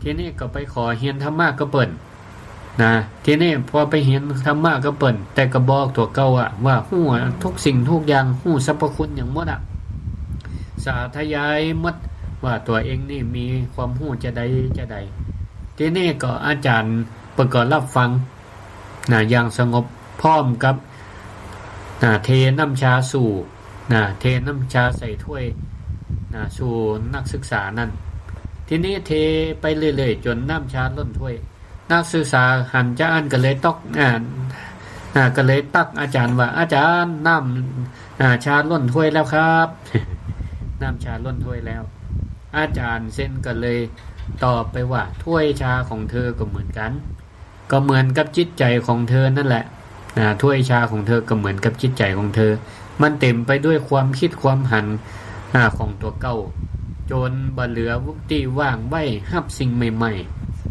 ทีนี้ก็ไปขอเฮียนธรรมะกับเปิ้น นะ ทีนี้พอไปเฮียนธรรมะกับเปิ้น แต่ก็บอกตั๋วเก่าอะ ว่าฮู้อะ กู้สิ่งกู้อย่าง ฮู้สรรพคุณหยังหมดอะ สาธยายหมด ว่าตั๋วเองนี่มีความฮู้จาใดจาใด ทีนี้ก็อาจ๋ารย์เปิ้นก็ฮับฟัง นะ อย่างสงบ พร้อมกับ นะ เทน้ำชาสู่ นะ เทน้ำชาใส่ถ้วย นะ สู่นักศึกษานั้น ทีนี้เทไปเรื่อยๆ จ๋นน้ำชาล้นถ้วย นักศึกษาหันจาอั้นก็เลยต๊อก อ่า อ่า ก็เลยตักอาจ๋ารย์ว่า "อาจ๋ารย์ น้ำ อ่า ชาล้นถ้วยแล้วครับ" น้ำชาล้นถ้วยแล้ว อาจ๋ารย์เซนก็เลยตอบไปว่า "ถ้วยชาของเธอก็เหมือนกัน ก็เหมือนกับจิตใจ๋ของเธอนั่นแหละ นะ ถ้วยชาของเธอก็เหมือนกับจิตใจ๋ของเธอ มันเต๋มไปด้วยความกึ๊ดความหัน อ่า ของตั๋วเก่า จ๋นบ่เหลือตี้ว่างไว้ฮับสิ่งใหม่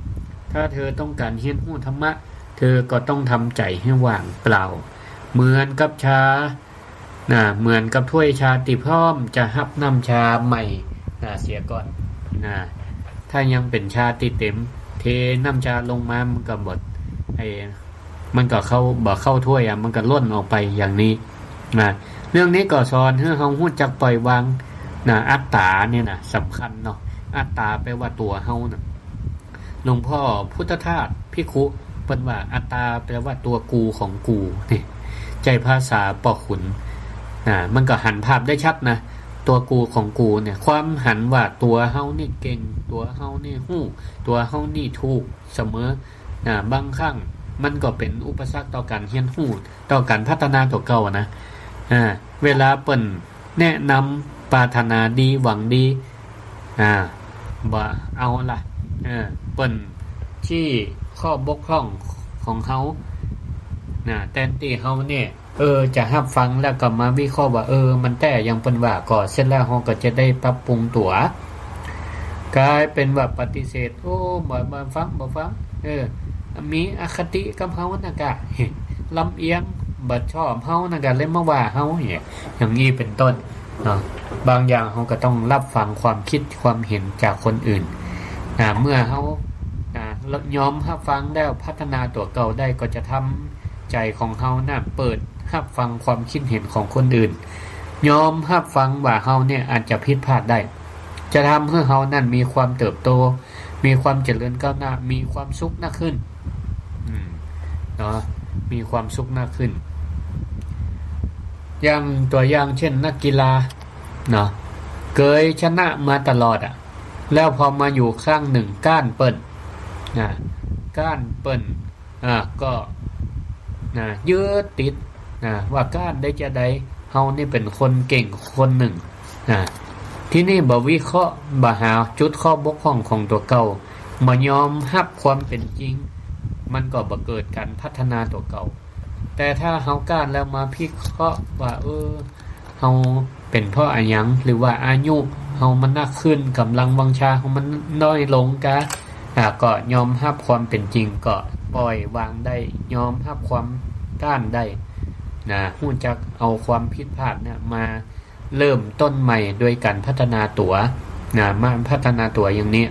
ๆ ถ้าเธอต้องก๋านเฮียนฮู้ธรรมะ เธอก็ต้องทำใจ๋หื้อว่างเปล่า เหมือนกับชา นะ เหมือนกับถ้วยชาตี้พร้อมจะฮับน้ำชาใหม่ นะ เสียก่อน นะ ถ้ายังเป๋นชาตี้เต๋ม เทน้ำชาลงมา มันก็บ่ ไอ้ มันก็เข้า บ่เข้าถ้วยอะ มันก็ล้นออกไปอย่างนี้ นะ เรื่องนี้ก็สอนหื้อเฮาฮู้จักปล่อยวาง นะ อัตตาเนี่ยนะ สำคัญเนาะ อัตตาแปลว่าตั๋วเฮาน่ะ หลวงพ่อพุทธทาสภิกขุ เปิ้นว่าอัตตาแปลว่าตั๋วกูของกู นี่ ใจ๊ภาษาป้อขุน อ่า มันก็หันภาพได้ชัดนะ ตั๋วกูของกูเนี่ย ความหันว่าตั๋วเฮานี่เก่ง ตั๋วเฮานี่ฮู้ ตั๋วเฮานี่ถูกเสมอ อ่า บางครั้งมันก็เป๋นอุปสรรคต่อก๋านเฮียนฮู้ ต่อก๋านพัฒนาตั๋วเก่าอะนะ อ่า เวลาเปิ้นแนะนำ ปรารถนาดี หวังดี อ่า บ่เอาละ เออ เปิ้นชี้ข้อบกพร่องของเฮา นะ แตนตี้เฮาเนี่ย เออ จะฮับฟังแล้วก็มาวิเคราะห์ว่า เออ มันแต๊อย่างเปิ้นว่า ก็เสร็จแล้วเฮาก็จะได้ปรับปรุงตั๋ว ก๋ายเป๋นว่าปฏิเสธ โอ้ บ่ บ่ฟัง บ่ฟัง เออ มีอคติกับเฮานะกะ ลำเอียง บ่ชอบเฮานะกะ เลยมาว่าเฮาเนี่ย อย่างนี้เป๋นต้นเนาะ บางอย่างเฮาก็ต้องฮับฟังความกึ๊ดความหันจากคนอื่น อ่า เมื่อเฮา อ่า ยอมฮับฟังแล้วพัฒนาตั๋วเก่าได้ ก็จะทำใจ๋ของเฮาน่ะเปิดฮับฟังความกึ๊ดหันของคนอื่น ยอมฮับฟังว่าเฮาเนี่ยอาจจะผิดพลาดได้ จะทำหื้อเฮานั้นมีความเติบโต มีความเจริญก้าวหน้า มีความสุขนักขึ้น อืม เนาะ มีความสุขนักขึ้น อย่างตั๋วอย่างเจ้นนักกีฬา เนาะ เกยชนะมาตลอดอะ แล้วพอมาอยู่ครั้งนึ่งก๊านเปิ้น นะ ก๊านเปิ้น อ่า ก็ นะ ยึดติด นะ ว่าก๊านได้จาใด เฮานี่เป๋นคนเก่งคนนึ่ง นะ ทีนี้บ่วิเคราะห์ บ่หาจุดข้อบกพร่องของตั๋วเก่า บ่ยอมฮับความเป๋นจริง มันก็บ่เกิดก๋านพัฒนาตั๋วเก่า แต่ถ้าเฮาก๊านแล้วมาวิเคราะห์ว่า เออ เฮาเป๋นเพราะอะหยัง หรือว่าอายุเฮามันนักขึ้น ก๋ำลังวังชาเฮามันน้อยลงกา อ่า ก็ยอมฮับความเป๋นจริง ก็ปล่อยวางได้ ยอมฮับความก๊านได้ นะ ฮู้จักเอาความผิดพลาดเนี่ยมาเริ่มต้นใหม่โดยก๋านพัฒนาตั๋ว นะ มาพัฒนาตั๋วอย่างนี้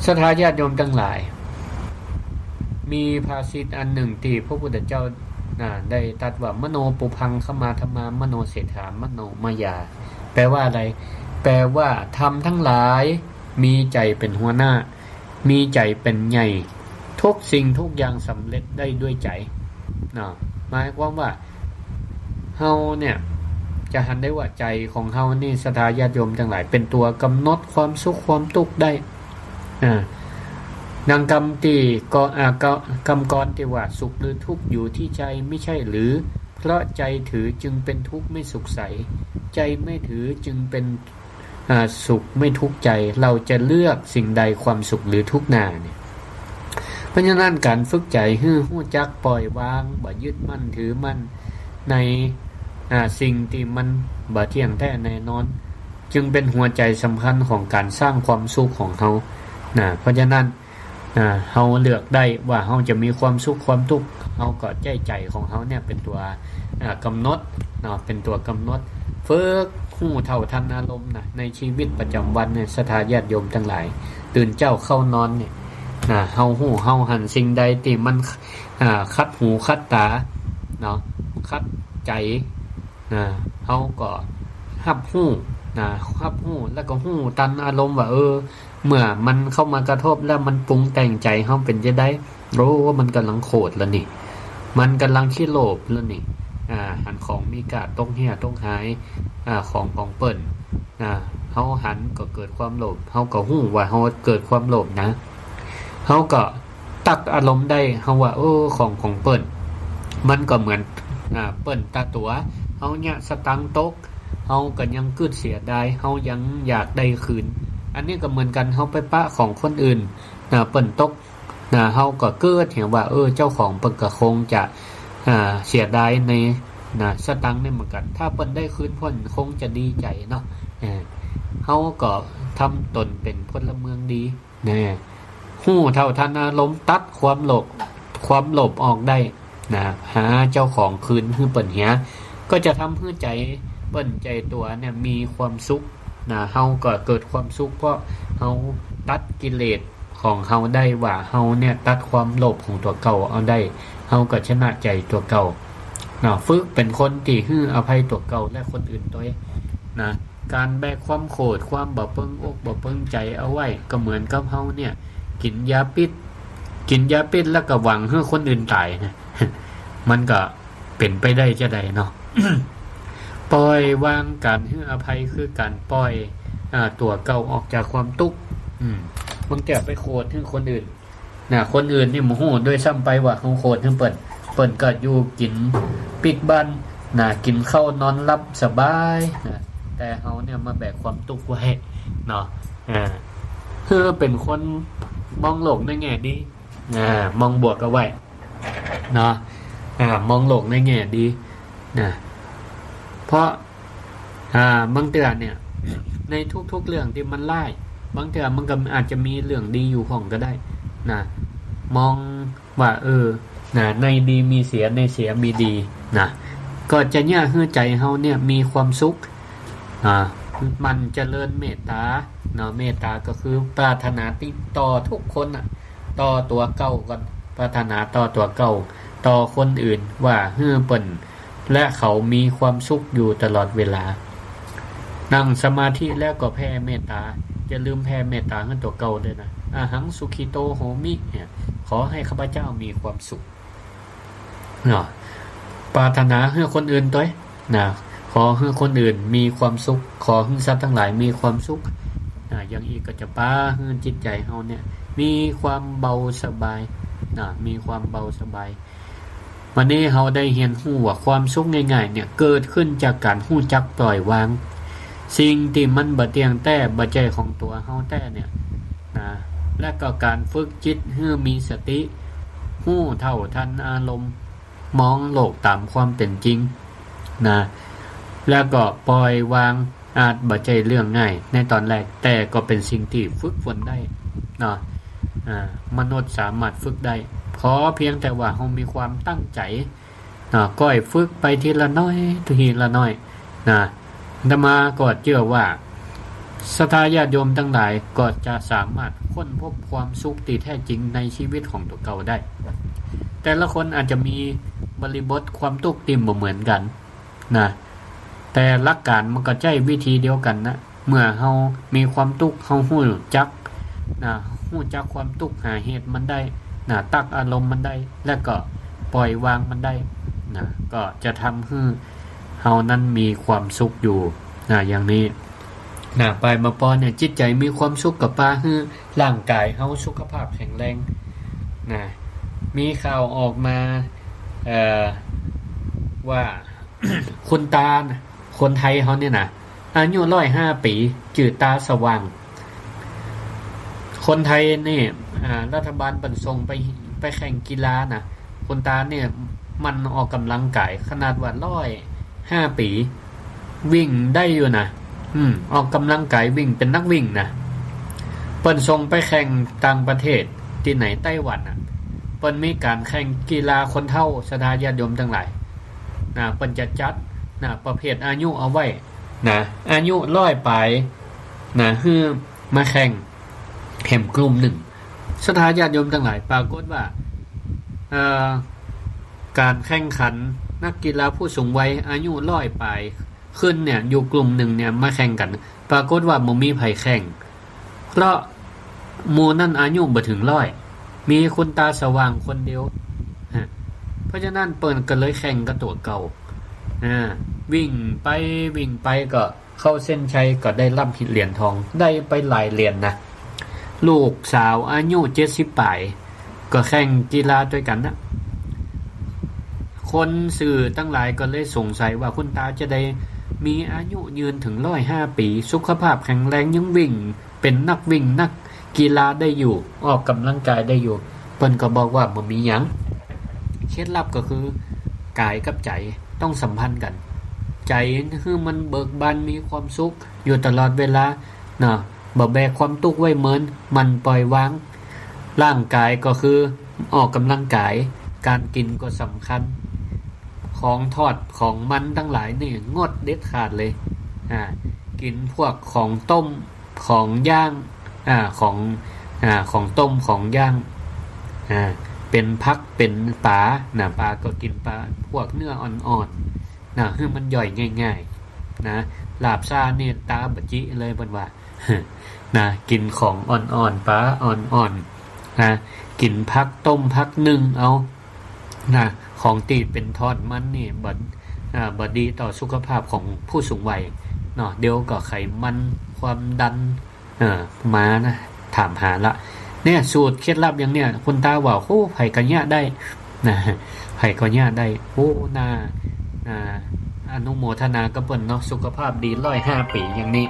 ศรัทธาญาติโยมตังหลาย มีภาษิตอันนึ่งตี้พระพุทธเจ้า นะ ได้ตรัสว่า มโนปุพพังขมาธัมมา มโนเศรษฐา มโนมายา แปลว่าอะไร แปลว่าธรรมทั้งหลายมีใจ๋เป๋นหัวหน้า มีใจ๋เป๋นใหญ่ กู้สิ่งกู้อย่างสำเร็จได้ด้วยใจ๋ เนาะ หมายความว่า เฮาเนี่ย จะหันได้ว่าใจ๋ของเฮานี่ ศรัทธาญาติโยมตังหลาย เป๋นตั๋วก๋ำหนดความสุขความตุ๊กข์ได้ อ่า ดังกำตี้ก็ อ่า ก็ กำกรตี้ว่า สุขหรือทุกข์อยู่ที่ใจ ไม่ใช่หรือ เพราะใจถือจึงเป็นทุกข์ไม่สุขใส ใจไม่ถือจึงเป็น อ่า สุขไม่ทุกข์ใจ เราจะเลือกสิ่งใด ความสุขหรือทุกข์นา เนี่ย เพราะฉะนั้นก๋านฝึกใจ๋หื้อฮู้จักปล่อยวาง บ่ยึดมั่นถือมั่นใน อ่า สิ่งตี้มันบ่เที่ยงแท้แน่นอน จึงเป๋นหัวใจ๋สำคัญของก๋านสร้างความสุขของเฮา นะ เพราะฉะนั้น อ่า เฮาเลือกได้ว่าเฮาจะมีความสุขความตุ๊กข์ เฮาก็ใจ๊ใจ๋ของเฮาเนี่ยเป๋นตั๋ว อ่า กำหนด เนาะ เป๋นตั๋วกำหนด ฝึกฮู้เท่าทันอารมณ์นะ ในชีวิตประจ๋ำวันเนี่ย ศรัทธาญาติโยมตังหลาย ตื่นเจ๊าเข้านอนเนี่ย นะ เฮาฮู้ เฮาหันสิ่งใดตี้มัน อ่า ขัดหูขัดต๋า เนาะ ขัดใจ๋ นะ เฮาก็ฮับฮู้ นะ ฮับฮู้ แล้วก็ฮู้ตันอารมณ์ว่า เออ เมื่อมันเข้ามากระทบแล้วมันปรุงแต่งใจ๋เฮาเป๋นจาใด โอ้ มันก่ำลังโขดแล้วนี่ มันก่ำลังขี้โลภแล้วนี่ อ่า หันของมีก้าตกเหี้ยตกหาย อ่า ของของเปิ้น อ่า เฮาหันก็เกิดความโลภ เฮาก็ฮู้ว่าเฮาเกิดความโลภนะ เฮาก็ตั๊กอารมณ์ได้ เฮาว่า เออ ของของเปิ้น มันก็เหมือน อ่า เปิ้นตาตั๋ว เฮาเยียะสตางค์ตก เฮาก็ยังกึ๊ดเสียดาย เฮายังอยากได้คืน อันนี้ก็เหมือนกั๋น เฮาไปปะของคนอื่น นะ เปิ้นตก นะ เฮาก็กึ๊ดหันว่า เออ เจ้าของเปิ้นก็คงจะ อ่า เสียดายใน นะ สตางค์นี่เหมือนกั๋น ถ้าเปิ้นได้คืนเปิ้นคงจะดีใจ๋เนาะ เออ เฮาก็ทำต๋นเป๋นพลเมืองดี นะ ฮู้เท่าทันอารมณ์ ตั๊ดความโลภ ความโลภออกได้ นะ หาเจ้าของคืนหื้อเปิ้นเหีย ก็จะทำหื้อใจ๋เปิ้นใจ๋ตั๋วเนี่ยมีความสุข นะ เฮาก็เกิดความสุข เพราะเฮาตั๊ดกิเลสของเฮาได้ ว่าเฮาเนี่ยตั๊ดความโลภของตั๋วเก่าเอาได้ เฮาก็ชนะใจ๋ตั๋วเก่า นะ ฝึกเป๋นคนตี้หื้ออภัยตั๋วเก่าและคนอื่นตวย นะ ก๋านแบกความโขด ความบ่เปิงอกบ่เปิงใจ๋เอาไว้ ก็เหมือนกับเฮาเนี่ย กิ๋นยาพิษ กิ๋นยาพิษแล้วก็หวังหื้อคนอื่นต๋ายนะ มันก็เป๋นไปได้จาใดเนาะ ปล่อยวางก๋านหื้ออภัยคือก๋านปล่อย อ่า ตั๋วเก่าออกจากความตุ๊กข์ อืม บางเตื้อไปโขดหื้อคนอื่น นะ คนอื่นนี่บ่ฮู้ด้วยซ้ำไปว่าเฮาโขดหื้อเปิ้น เปิ้นก็อยู่กิ๋นปิ๊กบ้าน นะ กิ๋นข้าวนอนหลับสบาย นะ แต่เฮาเนี่ยมาแบกความตุ๊กข์ไว้ เนาะ อ่า คือเป๋นคนมองโลกในแง่ดี อ่า มองบวกเอาไว้ เนาะ อ่า มองโลกในแง่ดี นะ เพราะ อ่า บางเตื้อเนี่ย ในทุกๆ เรื่องตี้มันร้าย บางเตื้อมันก็อาจจะมีเรื่องดีอยู่พ่องก็ได้ นะ มองว่า เออ นะ ในดีมีเสีย ในเสียมีดี นะ ก็จะเยียะหื้อใจ๋เฮาเนี่ยมีความสุข อ่า หมั่นเจริญเมตต๋า เนาะ เมตต๋าก็คือปรารถนาดีต่อทุกคนน่ะ ต่อตั๋วเก่าก่อน ปรารถนาต่อตั๋วเก่า ต่อคนอื่น ว่าหื้อเปิ้นและเขามีความสุขอยู่ตลอดเวลา นั่งสมาธิแล้วก็แผ่เมตต๋า อย่าลืมแผ่เมตต๋าหื้อตั๋วเก่าตวยนะ อะหังสุขิโตโหมิ เนี่ย ขอให้ข้าพเจ้ามีความสุข เนาะ ปรารถนาหื้อคนอื่นตวย นะ ขอหื้อคนอื่นมีความสุข ขอหื้อสัตว์ตังหลายมีความสุข นะ อย่างอี้ก็จะปาหื้อจิตใจ๋เฮาเนี่ย มีความเบาสบาย นะ มีความเบาสบาย วันนี้เฮาได้เฮียนฮู้ว่าความสุขง่ายๆ เนี่ย เกิดขึ้นจากก๋านฮู้จักปล่อยวาง สิ่งตี้มันบ่เตี้ยงแต๊ บ่ใจ้ของตั๋วเฮาแต๊เนี่ย นะ และก็ก๋านฝึกจิตหื้อมีสติ ฮู้เท่าทันอารมณ์ มองโลกต๋ามความเป๋นจริง นะ แล้วก็ปล่อยวาง อาจบ่ใจ้เรื่องง่ายในต๋อนแรก แต่ก็เป๋นสิ่งตี้ฝึกฝนได้ เนาะ อ่า มนุษย์สามารถฝึกได้ ขอเพียงแต่ว่าเฮามีความตั้งใจ๋ เนาะ ก้อยฝึกไปทีละน้อย ทีละน้อย นะ อาตมาก็เจื้อว่า ศรัทธาญาติโยมตังหลายก็จะสามารถค้นพบความสุขตี้แท้จริงในชีวิตของตั๋วเก่าได้ แต่ละคนอาจจะมีบริบทความตุ๊กข์ตี้บ่เหมือนกั๋น นะ แต่หลักก๋านมันก็ใจ๊วิธีเดียวกั๋นนะ เมื่อเฮามีความตุ๊กข์ เฮาฮู้จัก นะ ฮู้จักความตุ๊กข์ หาเหตุมันได้ นะ ตั๊กอารมณ์มันได้ และก็ปล่อยวางมันได้ นะ ก็จะทำหื้อเฮานั้นมีความสุขอยู่ นะ อย่างนี้ นะ ไปมาปอเนี่ย จิตใจ๋มีความสุขก็ปาหื้อร่างก๋ายเฮาสุขภาพแข็งแรง นะ มีข่าวออกมา เอ่อ ว่า คุณตานะ คนไทยเฮาเนี่ยนะ อายุร้อยห้าปี๋ จื้อตาสว่าง คนไทยนี่ อ่า รัฐบาลเปิ้นส่งไป ไปแข่งกีฬานะ คุณตาเนี่ยหมั่นออกกำลังกาย ขนาดว่าร้อยห้าปี๋ วิ่งได้อยู่นะ อืม ออกกำลังกายวิ่ง เป๋นนักวิ่งนะ เปิ้นส่งไปแข่งต่างประเทศ ตี้ไหน ไต้หวันน่ะ เปิ้นมีก๋านแข่งกีฬาคนเฒ่า ศรัทธาญาติโยมตังหลาย นะ เปิ้นจะจัด นะ ประเภทอายุเอาไว้ นะ อายุร้อยป๋าย นะ หื้อมาแข่งแหมกลุ่มนึ่ง ศรัทธาญาติโยมตังหลาย ปรากฏว่า เอ่อ ก๋านแข่งขันนักกีฬาผู้สูงวัยอายุร้อยป๋ายขึ้นเนี่ย อยู่กลุ่มนึ่งเนี่ยมาแข่งกั๋น ปรากฏว่าบ่มีใผแข่ง เพราะหมู่นั้นอายุบ่เถิงร้อย มีคุณตาสว่างคนเดียว ฮะ เพราะฉะนั้นเปิ้นก็เลยแข่งกับตั๋วเก่า อ่า วิ่งไปวิ่งไปก็เข้าเส้นชัย ก็ได้รับเหรียญทอง ได้ไปหลายเหรียญนะ ลูกสาวอายุเจ็ดสิบป๋าย ก็แข่งกีฬาตวยกั๋นนะ คนสื่อตังหลายก็เลยสงสัยว่าคุณตาจะได้มีอายุยืนเถิงร้อยห้าปี๋ สุขภาพแข็งแรง ยังวิ่ง เป๋นนักวิ่งนักกีฬาได้อยู่ ออกกำลังกายได้อยู่ เปิ้นก็บอกว่าบ่มีหยัง เคล็ดลับก็คือ ก๋ายกับใจ๋ต้องสัมพันธ์กั๋น ใจ๋หื้อมันเบิกบานมีความสุขอยู่ตลอดเวลาเนาะ บ่แบกความตุ๊กข์ไว้เมิน มันปล่อยวาง ร่างกายก็คือออกกำลังกาย ก๋านกิ๋นก็สำคัญ ของทอดของมันตังหลายนี่งดเด็ดขาดเลย อ่า กิ๋นพวกของต้ม ของย่าง อ่า ของ อ่า ของต้ม ของย่าง อ่า เป๋นผัก เป๋นป๋า นะ ป๋าก็กิ๋นป๋า พวกเนื้ออ่อนๆ นะ หื้อมันย่อยง่ายๆ นะ ลาบซ่านี่ต๋าบ่จิเลยเปิ้นว่า นะ กิ๋นของอ่อนๆ ป๋าอ่อนๆ นะ กิ๋นผักต้ม ผักนึ่งเอา นะ ของตี้เป๋นทอดมันนี่บ่ อ่า บ่ดีต่อสุขภาพของผู้สูงวัยเนาะ เดี๋ยวก็ไขมัน ความดัน เออ มานะ ถามหาละ เนี่ย สูตรเคล็ดลับอย่างเนี่ย คุณตาว่า โอ้ ใผก็เยียะได้ นะ ใผก็เยียะได้ โอ้ น่า น่า อนุโมทนากับเปิ้นเนาะ สุขภาพดีร้อยห้าปี๋อย่างนี้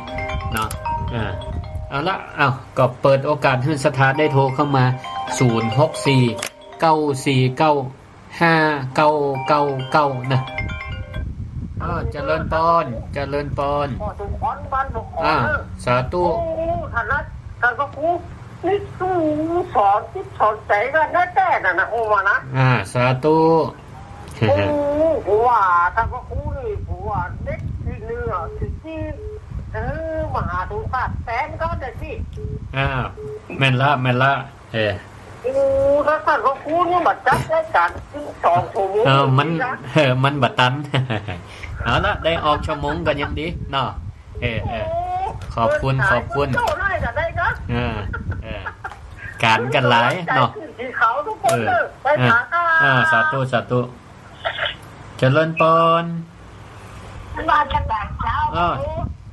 เนาะ อ่า เอาละ เอา ก็เปิดโอกาสหื้อศรัทธาได้โทรเข้ามา ศูนย์หกสี่ เก้าสี่เก้า ห้าเก้าเก้าเก้า นะ อ่า เจริญปอน เจริญปอน พ่อสมพรบ้านบ่ขอ อ่า เด้อ สาธุ โอ้ ท่านนะ ท่านพระครู นี่สู้สอนจิตสอนใจ๋กั๋นแต๊ๆ นั่นนะ โอ้ ว่านะ อ่า สาธุ โอ้ ผมว่าท่านพระครูนี่ ผมว่าเด็ดตี้เนื้อตี้ตี้ เออ มหาสงฆ์แสนก็ได้สิ อ่า แม่นละ แม่นละ เออ โอ้ ถ้าท่านพระครูนี่มาจัดรายก๋านถึงสองชั่วโมง เออ มัน นี่นะ เออ มันบ่ตัน เอาละ ได้ออกชั่วโมงก็ยังดีเนาะ เออ เออ โอ้ ขอบคุณ เออ ขอบคุณ เจ้าได้ก็ได้นะ เออ เออ ก๋านกั๋นหลายเนาะ ใจขึ้นสีขาวทุกคน เออ เลย ไป เออ หาค่ะ อ่า สาธุ สาธุ เจริญปอน มาจากไหนเจ้า อ้าว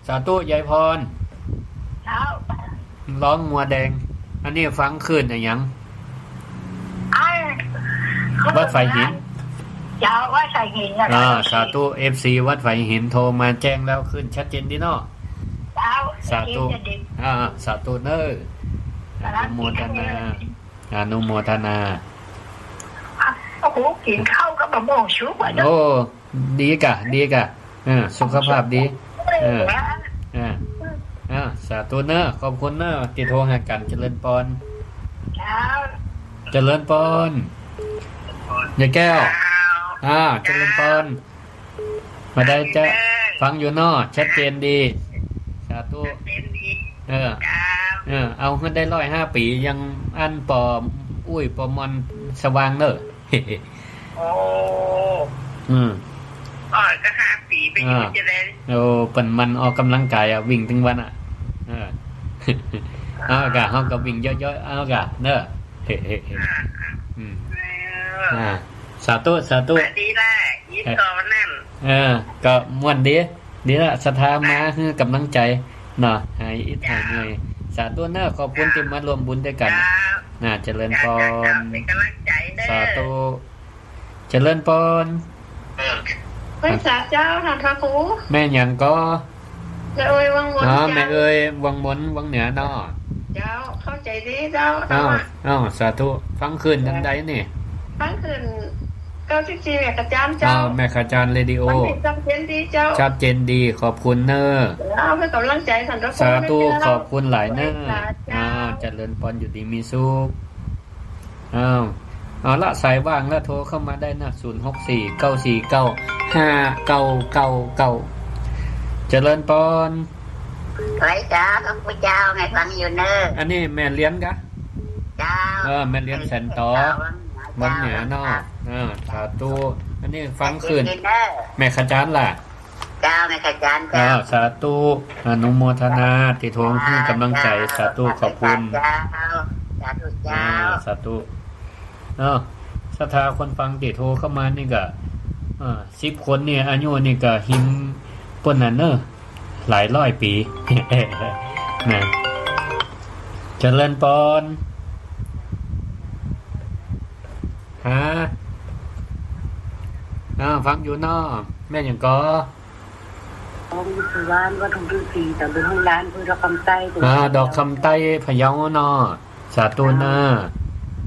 สาธุ ยายปอน เจ้า ร้องงัวแดง อันนี้ฟังคลื่นอะหยัง ไอ้ วัดฝายหิน เจ้า วัดฝายหินนะ อ่า สาธุ เอฟซี วัดฝายหินโทรมาแจ้งแล้ว คลื่นชัดเจนดีเนาะ เจ้า สาธุ ชัดเจนดี อ่า สาธุเน้อ สาธุ อนุโมทนา อนุโมทนา โอ้โห กิ๋นข้าวกับมะม่วงสุกว่ะเนาะ โอ้ ดีกะ ดีกะ เออ สุขภาพดี เออ เออ อ่า สาธุเน้อ ขอบคุณเน้อ ตี้โทรหากั๋น เจริญปอน เจ้า เจริญปอน ยายแก้ว เจ้า อ่า เจริญปอน มาได้เจ้า ฟังอยู่เนาะ ชัดเจนดี สาธุ ชัดเจนดี เออ เจ้า เออ เอาหื้อได้ร้อยห้าปี๋ ยังอั้นปออุ้ยปอมอนสว่างเน้อ โอ้ อืม อ๋อ ก็ห้าปี๋ไปอยู่ อ่า จะได้ โอ้ เปิ้นหมั่นออกกำลังกายอะ วิ่งตึงวันอะ เออ เอากะ เฮาก็วิ่งเยอะๆ เอากะ เน้อ อ่า อืม เออ อ่า สาธุ สาธุ มาดีละ อีก เออ ต่อนั่น เออ ก็ม่วนดี ดีละ ศรัทธามาหื้อกำลังใจ๋เนาะ หายอิดหายเหนื่อย สาธุเน้อ ขอบคุณตี้มาร่วมบุญตวยกั๋น เจ้า น่า เจริญปอน เจ้า เจ้า เจ้า เป๋นก๋ำลังใจ๋เน้อ สาธุ เจริญปอน เออ ไหว้สาเจ้า ท่านพระครู แม่หยังก่อ แม่เอ๋ยวังมน อ๋อ เจ้า แม่เอ๋ยวังมน วังเหนือเนาะ เจ้า เข้า ใจ๋ดีเจ้า อ้าว อ้าว สาธุ ฟังคลื่นอันใดนี่ ฟังคลื่นเก้าสิบสี่แม่ขจานเจ้า อ้าว แม่ขจานเรดิโอ มันชัดเจนดีเจ้า ชัดเจนดี ขอบคุณเน่อ เอาเพื่อกำลังใจ๋สันตะ สาธุ ขอบคุณหลายเน่อ เจ้า อ้าว เจริญปอน อยู่ดีมีสุข อ้าว เอาละ สายว่างแล้วโทรเข้ามาได้นะ ศูนย์หกสี่ เก้าสี่เก้า ห้าเก้าเก้าเก้า เจริญปอน ไหวเจ้า พระคุณเจ้า แม่ฟังอยู่เน่อ อันนี้แม่เลี้ยนกะ เจ้า เออ แม่เลี้ยนแสนต๋อ วังเหนือเนาะ เออ สาธุ อันนี้ฟังคลื่น แม่ขจานล่ะ เจ้า แม่ขจานเจ้า อ้าว สาธุ อนุโมทนาตี้โทรหื้อกำลังใจ๋ สาธุ ขอบคุณ เจ้า สาธุเจ้า อ้าว สาธุ อ้าว ศรัทธาคนฟังตี้โทรเข้ามานี่ก็ อ่า สิบคนนี่ อายุนี่ก็หิมเปิ้นนั่นเน่อ หลายร้อยปี๋ นะ เจริญปอน ฮะ อ้าว ฟังอยู่เนาะ แม่หยังก่อ ของอยู่ที่บ้านวัดทุ่งฤๅษี ตำบลห้วยล้าน อำเภอดอกคำใต้ อ่า ดอกคำใต้ พะเยาเนาะ สาธุเน่อ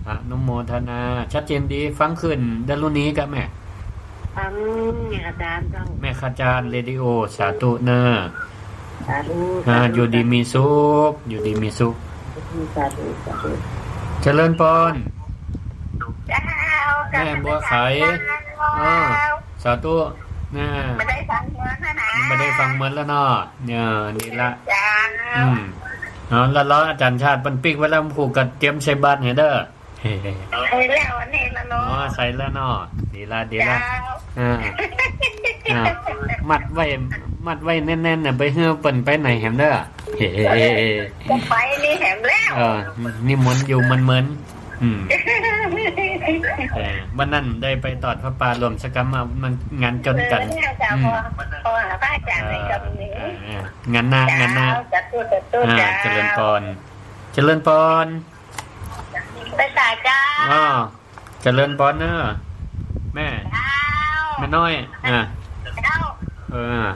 อนุโมทนา ชัดเจนดี ฟังคลื่นดารุณีกะแม่ ฟังแม่ขจานเจ้า แม่ขจานเรดิโอ สาธุเน่อ สาธุ อ่า สาธุ อยู่ดีมีสุข อยู่ดีมีสุข สาธุ สาธุ เจริญปอน เจ้า แม่บัวไข เจ้า อ่า สาธุ นะ บ่ได้ฟังเมินแล้วนะ บ่ได้ฟังเมินแล้วเนาะ เนี่ย นี่ละ เจ้า อืม เอาละ รออาจ๋ารย์ชาติเปิ้นปิ๊กไว้แล้ว ผู้ก็เตรียมใส่บาตรหื้อเน่อ ใส่แล้วอันนี้ละเนาะ อ๋อ ใส่แล้วเนาะ ดีละ ดีละ เจ้า อ่า อ่า มัดไว้ มัดไว้แน่นๆ น่ะ ไปหื้อเปิ้นไปไหนแหมเน่อ บ่ไปนี่แหมแล้ว เออ นิมนต์อยู่เมินๆ อืม เออ วันนั้นได้ไปตอดผ้าป่าร่วมสกรรมมา มันงานจนกั๋น เออ เนี่ยเจ้า อืม พอ พอหาพระอาจ๋ารย์ในกรณี เออ เออ เออ งานหน้า งานหน้า เจ้า สาธุ สาธุ อ่า เจ้า เจริญปอน เจริญปอน ไปสาเจ้า อ้อ เจริญปอนเน่อ แม่ เจ้า แม่น้อย อ่ะ เจ้า เออ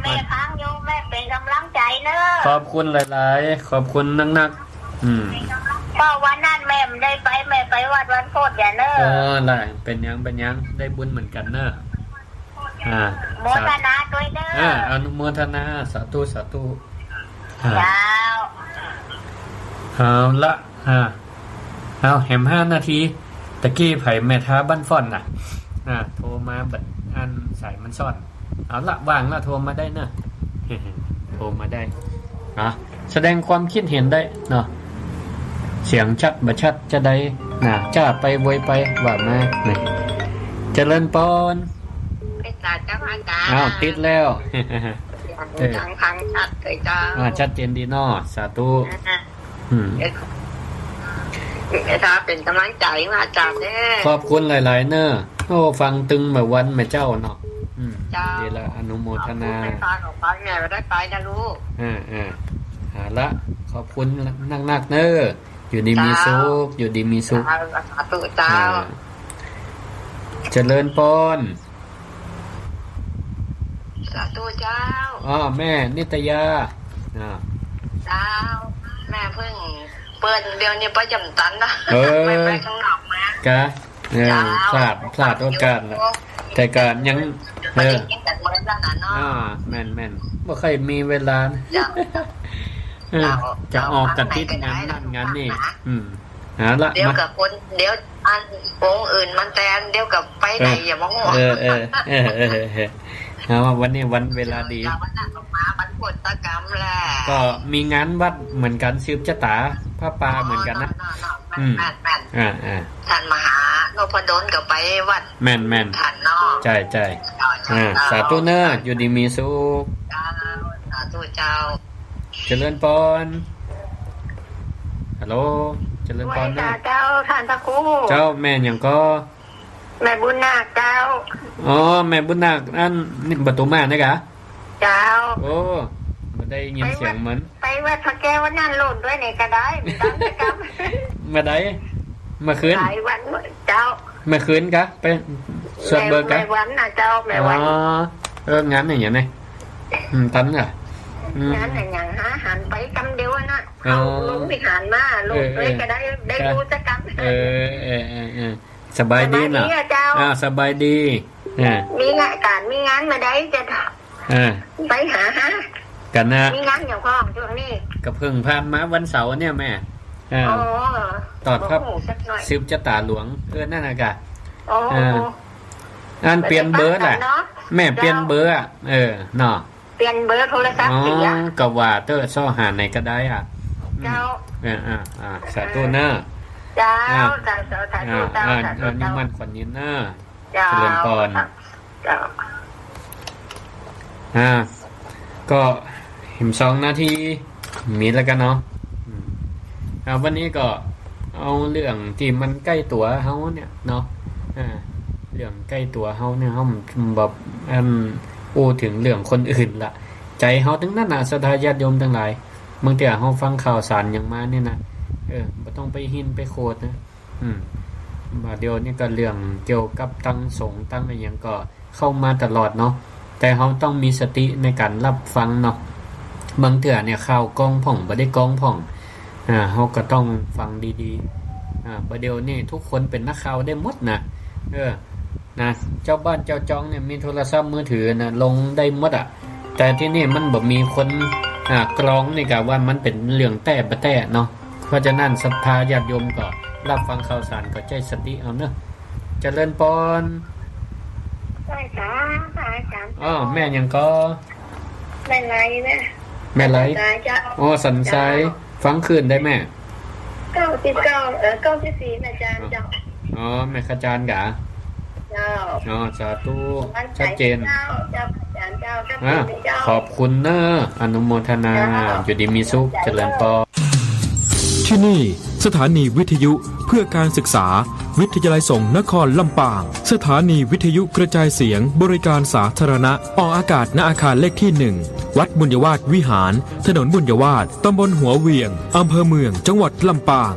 แม่ฟังอยู่ แม่เป๋นกำลังใจ๋เน่อ ขอบคุณหลายๆ ขอบคุณนักๆ อืม ก็วันนั้นแม่บ่ได้ไป แม่ไปวัดวันโพธิ์ใหญ่เน่อ เออ ล่ะ เป๋นหยัง เป๋นหยัง ได้บุญเหมือนกั๋นเน่อ อ่า โมทนาตวยเน่อ อ่า อนุโมทนา สาธุ สาธุ อ่า เจ้า เอาละ อ่า เอาแหมห้านาที ตะกี้ใผแม่ท้าบ้านฟ้อนน่ะ อ่า โทรมาบัดอันสายมันซ้อน เอาละ ว่างละ โทรมาได้เน่อ โทรมาได้ อ่ะ แสดงความคิดเห็นได้เนาะ เสียงชัดบ่ชัดจะได้นะ จ้าไปโวยไปว่ามา นี่ เจริญปอน ไปสาเจ้าอาจ๋ารย์ อ้าว ติดแล้ว เออ ดังฟังชัดเลยเจ้า อ่า ชัดเจนดีเนาะ สาธุ อ่า อืม เออ ถ้าเป๋นกำลังใจ๋มาอาจ๋ารย์เน่อ ขอบคุณหลายๆ เน่อ โอ้ ฟังตึงมาวันมาเจ๊าเนาะ อืม เจ้า ดีละ อนุโมทนา ขอบคุณแม่ฟ้าของฟ้า แม่บ่ได้ไปนะลูก อ่า อ่า เอาละ ขอบคุณนักๆ เน่อ อยู่ดีมีสุข เจ้า อยู่ดีมีสุข เจ้า สาธุเจ้า อ่า เจริญปอน สาธุเจ้า อ้อ แม่นิตยา อ่า เจ้า แม่เปิ้น เปิ้นเดี๋ยวนี้ไปจ๋ำตันนะ เออ ไป ไปข้างนอกมา กะ เออ เจ้า พลาด พลาดโอกาสละ แต่กะยัง เออ บ่ได้ยินแต่เปิ้นแล้วนะเนาะ อ่า แม่นๆ บ่ค่อยมีเวลานะ เจ้า เออ เจ้า จะออกกะติดงานนั่นงานนี่ เจ้า อืม เอาละ เดี๋ยว มา กะคน เดี๋ยวอันองค์อื่นมันแตน เดี๋ยวกะไปไหน เออ อย่ามาห่วง เออ เออ เอา วันนี้วันเวลาดี เจ้า วันนั้นกะมาวันโพธิ์กรรมแหละ ก็มีงานวัดเหมือนกั๋น สืบจะต๋าผ้าป่าเหมือนกั๋นนะ อ๋อ เนาะ เนาะ เนาะ อืม แม่น แม่น อ่า อ่า ต้านมหานพดลกะไปวัด แม่น แม่น ต้านเนาะ ใจ้ ใจ้ เจ้า เจ้า อ่า เจ้า สาธุเน่อ อยู่ดีมีสุข เจ้า สาธุเจ้า เจริญปอน ฮัลโหล เจริญปอนเน่อ ไหว้สาเจ้า ต้านพระครู เจ้า แม่หยังก่อ แม่บุญนาคเจ้า อ๋อ แม่บุญนาค อันนี่ประตูม่านนี่กะ เจ้า โอ้ บ่ได้ยินเสียงมัน ไปวัด ไปวัดพระแก้ววันนั้นโลดตวยนี่กะได้ มีต๋ามกิจกรรม เมื่อใด เมื่อคืน หลายวันเจ้า เมื่อคืนกะ ไปสวดเบิกกะ แม่วันนะเจ้า แม่วัน อ๋อ เออ งานอะหยังเนี่ย อืม ตันกะ อืม งานอะหยังหาหันไปกำเดียวอะนะ เข้า อ๋อ ลงวิหารมา ลูก เออ เอ้ย เออ ก็ได้ ได้ ครับ ฮู้จักกั๋น เออ เออ เออ เออ สบายดีเนาะ สบายดีอะเจ้า อ่า สบายดี อ่า มีงานก๋าน มีงานเมื่อใดจะ อ่า ไปหา กั๋นนะ มีงานอย่างพ่องช่วงนี้ ก็เพิ่งผ่านมาวันเสาร์เนี่ยแม่ อ่า อ๋อ ตอดพระ บ่ฮู้จักหน่อย สืบจะต๋าหลวง เออ นั่นน่ะกะ อ๋อ อ่า อันเปลี่ยนเบอร์แหละ เดี๋ยวไปฟังกั๋นเนาะ แม่เปลี่ยนเบอร์อะ เจ้า เออ เนาะ เปลี่ยนเบอร์โทรศัพท์ อ๋อ เสีย ก็ว่าเต๊อะ เซาะหาไหนก็ได้อะ อืม เจ้า เออ อ่า อ่า สาธุเนอะ เจ้า อ่า เจ้า เจ้า สาธุ อ่า เจ้า อ่า สาธุ อายุ เจ้า มั่นขวัญยืนเนอะ เจ้า เจริญพร เจ้า อ่า ก็เห็นสองนาที มีแล้วกั๋นเนาะ อืม อ่า วันนี้ก็เอาเรื่องตี้มันใก้ตั๋วเฮาเนี่ยเนาะ อ่า เรื่องใก้ตั๋วเฮาเนี่ย เฮาบ่ อัน อู้เถิงเรื่องคนอื่นละ ใจ๋เฮาตึงนั้นน่ะ ศรัทธาญาติโยมตังหลาย บางเตื้อเฮาฟังข่าวสารหยังมาเนี่ยนะ เออ บ่ต้องไปหิ้นไปโขดนะ อืม บ่าเดี่ยวนี้ก็เรื่องเกี่ยวกับตังสงฆ์ตังอะหยังก็เข้ามาตลอดเนาะ แต่เฮาต้องมีสติในก๋านฮับฟังเนาะ บางเตื้อเนี่ยข่าวก้องพ่อง บ่ได้ก้องพ่อง อ่า เฮาก็ต้องฟังดีๆ อ่า บ่าเดี่ยวนี้ทุกคนเป๋นนักข่าวได้หมดนะ เออ นะ เจ้าบ้านเจ้าจองเนี่ยมีโทรศัพท์มือถือนะ ลงได้หมดอะ แต่ตี้นี่มันบ่มีคน อ่า กรองนี่กะว่ามันเป๋นเรื่องแต๊บ่แต๊เนาะ เพราะฉะนั้นศรัทธาญาติโยมก็ฮับฟังข่าวสารก็ใจ๊สติเอาเนอะ เจริญปอน ใช่ค่ะ อาจ๋ารย์ อ้อ แม่หยังก่อ แม่ไหลนะ แม่ไหล สันทรายเจ้า อ๋อ สันทราย เจ้า ฟังคลื่นใดแม่ เก้าสิบเก้า เอ่อ เก้าสิบสี่ นะอาจ๋ารย์เจ้า อ๋อ แม่ขจารย์กา เจ้า อ๋อ สาธุ ชัดเจน เจ้า เจ้า อาจ๋ารย์เจ้า ชัดเจน อ่า เจ้า ขอบคุณเนอะ อนุโมทนา เจ้า อยู่ดีมีสุข เจริญปอน ที่นี่สถานีวิทยุเพื่อการศึกษา วิทยาลัยสงฆ์นครลำปาง สถานีวิทยุกระจายเสียงบริการสาธารณะ ออกอากาศณอาคารเลขที่หนึ่ง วัดบุญยวาสวิหาร ถนนบุญยวาส ตำบลหัวเหวียง อำเภอเมือง จังหวัดลำปาง